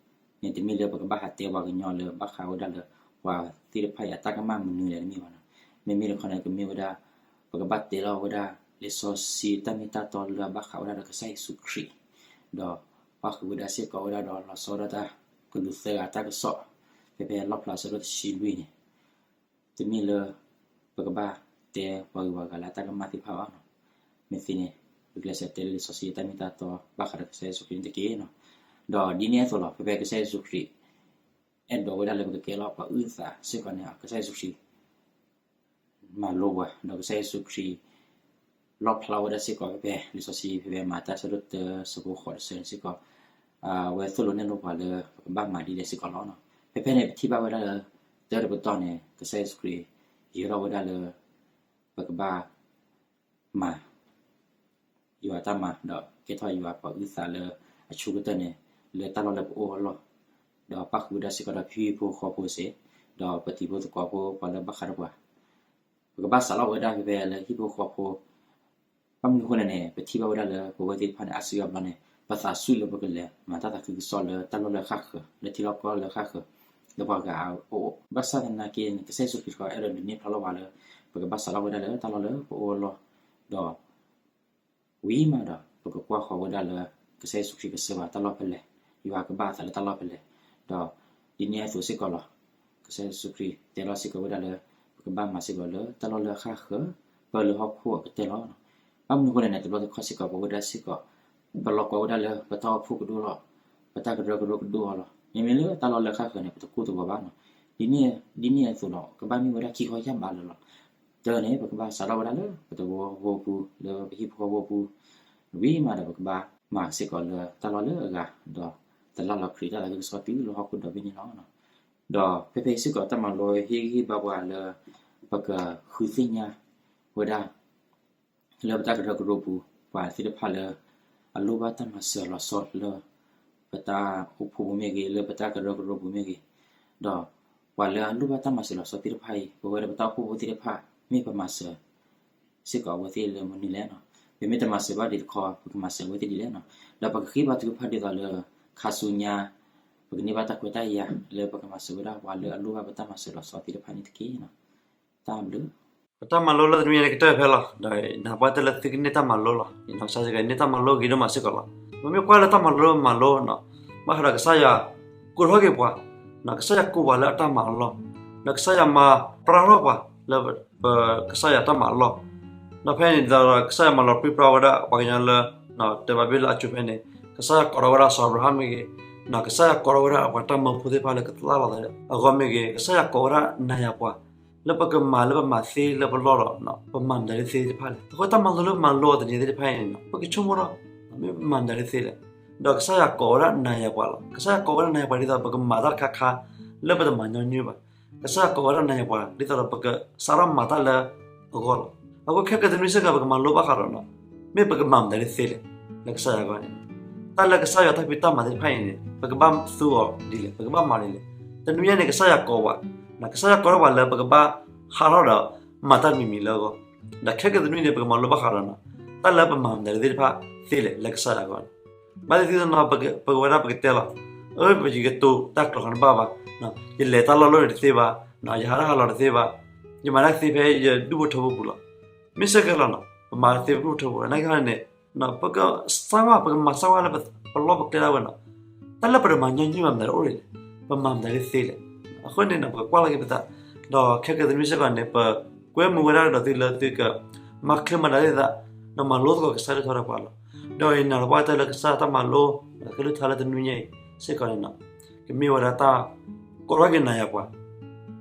န့ၣ်တမ့ၢ်လၢပကဘၣ်ဟးတဲပှၤကညီလၢဘၣ်ဃးဝဲဒၣ်လၢ ပှၤသ့ၣ်တဖၣ်အံၤအတၢ်ကမၣ်မနုၤလဲၣ်တမ့ၢ်ဘၣ်နီၤ. မ့မ့ၢ်တခီန့ၣ် ကမ့ၢ်ဝဲဒၣ် ပကဘၣ်တဲလီၤဝဲဒၣ် လံာ်စီဆှံတၢ်မ့ၢ်တၢ်တီလၢအဘၣ်ဃးဝဲဒၣ်ဒီးကစၢ်ယ့ၣ်ၡူးခရံာ်, ဒီးပၣ်ဃုာ်ဝဲဒၣ်စ့ၢ်ကီးဝဲဒၣ်ဒီးလီၤဆီဒၣ်တၢ်ကလူးသၢဂၤအတၢ်ကစီၣ်, ဖဲဖဲလီၣ်ဖျါအဆၢဒိၣ်တဆံလွံၢ်န့ၣ် တမ့ၢ်လၢ ပကဘၣ်တဲပှၤဂုၤပှၤဂၤလၢအတၢ်ကမၣ်သ့ၣ်တဖၣ်ဘၣ်နီၤ. မ့ၢ်သ့န့ၣ် ပကကျဲးစၢးတဲလၢလံာ်စီဆှံတၢ်မ့ၢ်တၢ်တီ ဘၣ်ဃးဒီးကစၢ်ယ့ၣ်ၡူးခရံာ်န့ၣ်တက့ၢ်နီၤ. ဒီးဒ်န့ၣ်အသိးလီၤ ဖဲဖဲကစၢ်ယ့ၣ်ၡူးခရံာ် အဲၣ်ဒိးဝဲဒၣ်လၢပကကဲလီၤပှၤအုၣ်သးစ့ၢ်ကီးန့ၣ် ကစၢ်ယ့ၣ်ၡူးခရံာ် မၤလိပှၤ ဒီးကစၢ်ယ့ၣ်ၡူးခရံာ် လီၣ်ဖျါဝဲဒၣ်စ့ၢ်ကီးဖဲဖဲ လံာ်စီဆှံဖဲဖဲမၤတၢ်အဆၢဒိၣ်တၢအဆၢဖိဃိးတဆၢန့ၣ်စ့ၢ်ကီး အဝဲသိၣ်လိနဲၣ်လိပှၤလၢ ပကဘၣ်မၤဒ်လဲၣ်စ့ၢ်ကီးလီၤ. ဖဲဖဲန့ၣ် ပထံၣ်ဘၣ်ဝဲဒၣ်လၢ တၢ်တပတီၢ်န့ၣ် ကစၢ်ယ့ၣ်ၡူးခရံာ် ယဲၤထီၣ်ဝဲဒၣ်လၢ ပကဘၣ်မၤ ယွၤတၢ်မၤ ဒီးကဲထီၣ်ယွၤပှၤအုၣ်သးလၢအဆိကတၢၢ်န့ၣ် လၢတၢ်လီၢ်လၢပအိၣ်အလီၢ်, ဒီးပၣ်ဃုာ်ဝဲဒၣ်စ့ၢ်ကီးဒီးဟံၣ်ဖိဃီဖိစ့ၢ်, ဒီးပတံၤဖိသကိးဖိပှၤလၢဘၣ်ဃးဒီးပှၤ, ပကဘၣ်စးထီၣ်ဝဲဒၣ်ဖဲဖဲလၢဟံၣ်ဖိဃီဖိ ဘၣ်မနုၤအဃိလဲၣ်န့ၣ် ပထံၣ်ဘၣ်ဝဲဒၣ်လၢပဝဲသ့ၣ်တဖၣ်န့ၣ် အါစုအါဘျီန့ၣ် ပသးဆူၣ်လၢပကလဲၤမၤတၢ်သးခုကစီၣ်လၢတၢ်လီၢ်လၢအဃၣ်ဃၢၤ လၢထံလီၢ်ကီၢ်လၢအဃၣ်ဃၢၤ လၢပှၤဂၤအအိၣ်, ဘၣ်ဆၣ်သနာ်က့န့ၣ် ကစၢ်ယ့ၣ်ၡူးခရံာ်တခီအဲၣ်ဒိးဒုးန့ၢ်ဖျါလီၤပှၤလၢ ပကဘၣ်စးထီၣ်ဝဲဒၣ်လၢတၢ်လီၢ်လၢပအိၣ်အလီၢ်, ဒီး ဝံၤမးဒီး ပကကွၢ်ဃီၤဝဲဒၣ်လၢ ကစၢ်ယ့ၣ်ၡူးခရံာ်ကစၢ်ယွၤတၢ်လီၢ်ဖဲလဲၣ်, ယွၤကဘၣ်အသးလၢတၢ်လီၢ်ဖဲလဲၣ်, ဒီးဒ်န့ၣ်အသိးစ့ၢ်ကီးလီၤ. ကစၢ်ယ့ၣ်ၡူးခရံာ်တဲလီၤစ့ၢ်ကီးဝဲဒၣ်လၢ ပကဘၣ်မၤစ့ၢ်ကီးလၢတၢ်လီၢ်လၢအဃၣ်ဃၢၤ ပၢၢ်လၢဟီၣ်ခိၣ်အကတၢၢ်လီၤ. ဘၣ်မနုၤအဃိလဲၣ်န့ၣ် တဘျီတခီၣ်စ့ၢ်ကီး ပဝဲဒၣ်စ့ၢ်ကီး ပလီၢ်ကွၢ်ဝဲဒၣ်လၢပတၢ်အိၣ်ဖှိၣ်ကဒိၣ်လီၤ, ပတၢ်ကရၢကရိကဒိၣ်အီၤလီၤ. မ့မ့ၢ်လၢတၢ်လီၢ်လၢအဃၣ်ဃၢၤန့ၣ် ပတကိၢ်တဂီၤဘၣ်နီၤ. ဒ်န့ၣ်အသိးဒီး ကဘၣ်မ့ၢ်ဝဲဒၣ်ခံခီယၢ်ဘးလၢာ်လီၤ. တၢ်န့ၣ် ပကဘၣ်စးထီၣ်ဝဲဒၣ်လၢပတဝီဖိပူၤ လၢပဟံၣ်ဖိဃီဖိပူၤ, ဝံၤမးဒီး ပကဘၣ်မၤစ့ၢ်ကီးလၢတၢ်လီၢ်လၢအဂၤ ဒီးတလၢ်လီၤခရံာ်တၢ်သးခုကစီၣ်တုၤလၢဟီၣ်ခိၣ်ဒီဘ့ၣ်န့ၣ်လီၤ. ဒီးဖဲဖဲအံၤစ့ၢ်ကီး တၢ်မၤလိဟ့ၣ်ဂံၢ်ဘါပှၤလၢ ပကဃုသ့ၣ်ညါဝဲဒၣ် လၢပတၢ်ကရၢကရိပူၤ ပှၤသ့ၣ်တဖၣ်လၢ အလိၣ်ဘၣ်တၢ်မၤစၢၤလီၤဆီလၢ ပတၢ်အိၣ်ဖှိၣ်ပူၤမ့ၢ်ဂ့ၤ လၢပတၢ်ကရၢကရိပူၤမ့ၢ်ဂ့ၤ, ဒီးပှၤလၢအလိၣ်ဘၣ်တၢ်မၤစၢၤလီၤဆီသ့ၣ်တဖၣ်အံၤ ပဝဲဒၣ်ပတၢ်အိၣ်ဖှိၣ်ဖိသ့ၣ်တဖၣ် မ့ၢ်ပမၤစၢၤ စ့ၢ်ကီးအဝဲသ့ၣ်လၢမနုၤလဲၣ်နီၤ. ပမ့ၢ်တမၤစၢၤဘၣ်ဒံးတခီ ပကမၤစၢၤအဝဲသ့ၣ်ဒ်လဲၣ်နီၤ. ဒီးပကဃ့ဘါထုကဖၣ်ဒ်သိးလၢ ခါဆူညါ ပကန့ၢ်ဘၣ်တၢ်ခွဲးတၢ်ယာ်လၢပကမၤစၢၤဝဲဒၣ်ပှၤလၢအလိၣ်ဘၣ်ပတၢ်မၤစၢၤလီၤဆီသ့ၣ်တဖၣ်န့ၣ်တက့ၢ်နီၤ. တၢ်ဘျုး. ပတၢ်မၤလိလၢတနွံအံၤန့ၣ်ကတၢၢ်ဖဲလီၤ. ဒီးနာ်ပှၤတဲလၢသုကန့ၢ်တၢ်မၤလိလီၤ. ကစၢ်ယွၤန့ၢ်တၢ်မၤလိဂ့ၤဒိၣ်မးစ့ၢ်ကီးလီၤ. ပမ့ၢ်ကွၢ်လၢတၢ်မၤလိမၤလိနီၤ, ဘၣ်ဃးဒီးကစၢ်ယွၤ ကိးထီၣ်က့ၤပှၤ, ကစၢ်ယွၤကိးပှၤလၢအတၢ်မၤအလီၢ်, ဒီးကစၢ်ယွၤမၤပြၢထီၣ်ပှၤလၢ ပကစၢ်ယွၤတၢ်မၤအလီၢ်, ဒီးဖဲန့ၣ်ဒီး ကစၢ်ယွၤမၤလီၤပြံပြါဝဲဒၣ်ပှၤကညီလၢ တဲဘၣ်ဘ့ၣ်လၢအစိၤဖဲန့ၣ်, ကစၢ်ယွၤကိးထီၣ်ဝဲဒၣ်စီၤအၤဘြၤဟၣ်မ့ၢ်ဂ့ၤ, ကစၢ်ယွၤကိးထီၣ်ဝဲဒၣ်ပှၤတၢ်မၢဖိသ့ၣ်တဖၣ်လၢကသၣ်လီၤသးအဂီၢ်မ့ၢ်ဂ့ၤ, ကစၢ်ယွၤကိးဝဲဒၣ်နၤယၤပှၤ လၢပကမၤလၢပမၤသ့လၢပလီၢ်လီၤ, ပမၤမတၤဒ်သ့ၣ်တဖၣ်လဲၣ်. အဃိတၢ်မၤလိလၢပမၤလိအီၤတနံၤသ့ၣ်တဖၣ်အံၤန့ၣ် ပကဆိကမိၣ်ထီၣ် မ့ၢ်ပမၤမတၤဒ်သ့ၣ်လဲၣ်. ဒီးကစၢ်ယွၤကိးဝဲဒၣ်နၤယၤပှၤလီၤ. ကစၢ်ယွၤကိးဝဲဒၣ်နၤယၤပှၤဒ်သိး ပကမၤတၢ်တခါခါ လၢပတမၤညီနုၢ်ဘၣ်. ကစၢ်ယွၤကိးဝဲဒၣ်နၤယၤပှၤ ဒ်သိးဒီးပကစးထီၣ်မၤတၢ်လၢအဂီၢ်လီၤ. အဃိခဲကနွံစ့ၢ်ကီး ပကမၤလိဘၣ်ဃးဒီး မ့ၢ်ပကမၤမတၤဒ်သ့ၣ်လဲၣ် လၢကစၢ်ယွၤအဂီၢ်န့ၣ်, တၢ်လၢကစၢ်ယွၤတၢ်ဖံးတၢ်မၤသ့ၣ်တဖၣ်အံၤန့ၣ် ပကဘၣ်သူအီၤဒ်လဲၣ်, ပကဘၣ်မၤဒ်လဲၣ်. တနွံညါန့ၣ် ကစၢ်ယွၤကိးဝဲ, ကစၢ်ယွၤကိးထီၣ်ပှၤလၢပကဘၣ်ဟးထီၣ်ဒီးမၤတၢ်တမံၤမံၤလၢအဂီၢ်, ဒီးခဲကနွံန့ၣ် ပကမၤလိဘၣ်ဃးဒီး တၢ်လၢပမၤမတၤဒ်သ့ၣ်တဖၣ်သ့လဲၣ် လၢကစၢ်ယွၤအဂီၢ်န့ၣ်. ဘၣ်သ့ၣ်သ့ၣ်နီၤ ပကဝဲဒၣ်ပကတဲလီၤ, အၢ ယကတိၤတၢ်ကျိာ်တဘၣ်ဘၣ်, ယလဲၤတၢ်လီၢ်လၢတသ့ဘၣ်, ယဟးတၢ်ဟးလီၤတသ့ဘၣ်, ယမၤတၢ်ကသ့ဖဲယဒူၣ်ဖိထၢဖိပူၤလီၤ. မ့ၢ်ဆၢကဲလီၤနီၤ ပမၤတသ့ပဒူၣ်ဖိထၢဖိလီၤ. နာ်က့န့ၣ် ပကစၢ်ဝဲ ပကမၤစၢ်ဝဲလၢ ပလီၢ်ပကျဲဒၣ်ဝဲနီၤ, တၢ်လၢပတမၤညီနုၢ်ဘၣ်မတၤဒ်အိၣ်လဲၣ်, ပမၤမတၤဒ်သ့လဲၣ်. အဃိန့ၣ်နီၤ ပကကွၢ်လီၤက့ၤပသး, ဒီးခဲကနွံစ့ၢ်ကီးန့ၣ် ပကွဲမုာ်ဝဲဒၣ်ကဒီးသုလၢသုက မၤချ့မၤဒၣ်သ့ၣ်သး, ဒီးမၤလိသကိးကစၢ်ကလုၢ်ကထါဒီးပှၤလီၤ. ဒီးယနာ်လၢပှၤတဲလၢကစၢ်တၢ်မၤလိ ကလုၢ်ကထါလၢတနွံညါအံၤစ့ၢ်ကီးန့ၣ်နီၤ ကမ့ၢ်ဝဲဒၣ်တၢ်ကိးထီၣ်က့ၤနၤယၤပှၤ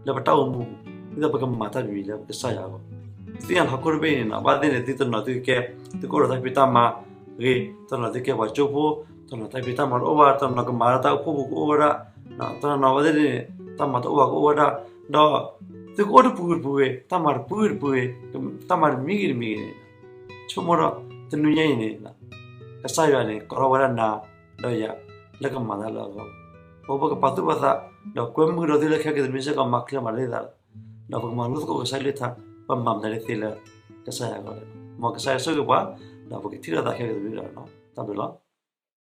လၢပတၢ်အိၣ်မူပူၤ, ဒ်သိးပကမၤတၢ်တမံၤလၢပကစၢ်ယွၤအဂီၢ်. သ့ၣ်ညါလၢဟီၣ်ခိၣ်တဘ့ၣ်အံၤန့ၣ်နီၤ ဘၣ်သ့ၣ်န့ၣ် သုတနီၤသုကဲ, သုကအိၣ်ဒီးတၢ်ဖံးတၢ်မၤဂ့ၤ, တနီၤသုကဲပှၤကၠိဖိ, တနီၤတၢ်ဖံးတၢ်မၤတအိၣ်ဘၣ်, တနီၤကမၤလၢတၢ်အိၣ်ဖှိၣ်ပူၤကအိၣ်ဝဲဒၣ်, တနီၤဘၣ်သ့ၣ်န့ၣ် တၢ်မၤတအိၣ်ဘၣ်ကအိၣ်ဝဲဒၣ်, ဒီး သုကအိၣ်တပူၤဂ့ၤတပူၤဂ့ၤ, တၢ်မၤတပူၤဂ့ၤတပူၤဂ့ၤ, တၢ်မၤတမံၤဂ့ၤတမံၤဂ့ၤန့ၣ်, ဆိကမိၣ်ဒီး တနွံညါအံၤန့ၣ် ကစၢ်ယွၤန့ၣ် ကိးထီၣ်ဝဲဒၣ်နၤ ဒီးယၤ လၢကမၤတၢ်လၢအဂီၢ်, အဃိပကပာ်သူၣ်ပာ်သး ဒီးကွဲမုာ်ဒီးသုလၢခဲကနွံစ့ၢ်ကီး မၤချ့မၤဒၣ်သ့ၣ်သးလီၤ. ဒီးပကမၤလိသကိးကစၢ်ကလုၢ်ကထါ, ပမၤမတၤဒ်သ့လၢကစၢ်ယွၤအဂီၢ်န့ၣ်, မ်ကစၢ်ယွၤဆိၣ်ဂ့ၤပှၤ, ဒီးပကထံၣ်လိာ်သးခဲကနွံဒီး တၢ်ဘျုးလီၤ.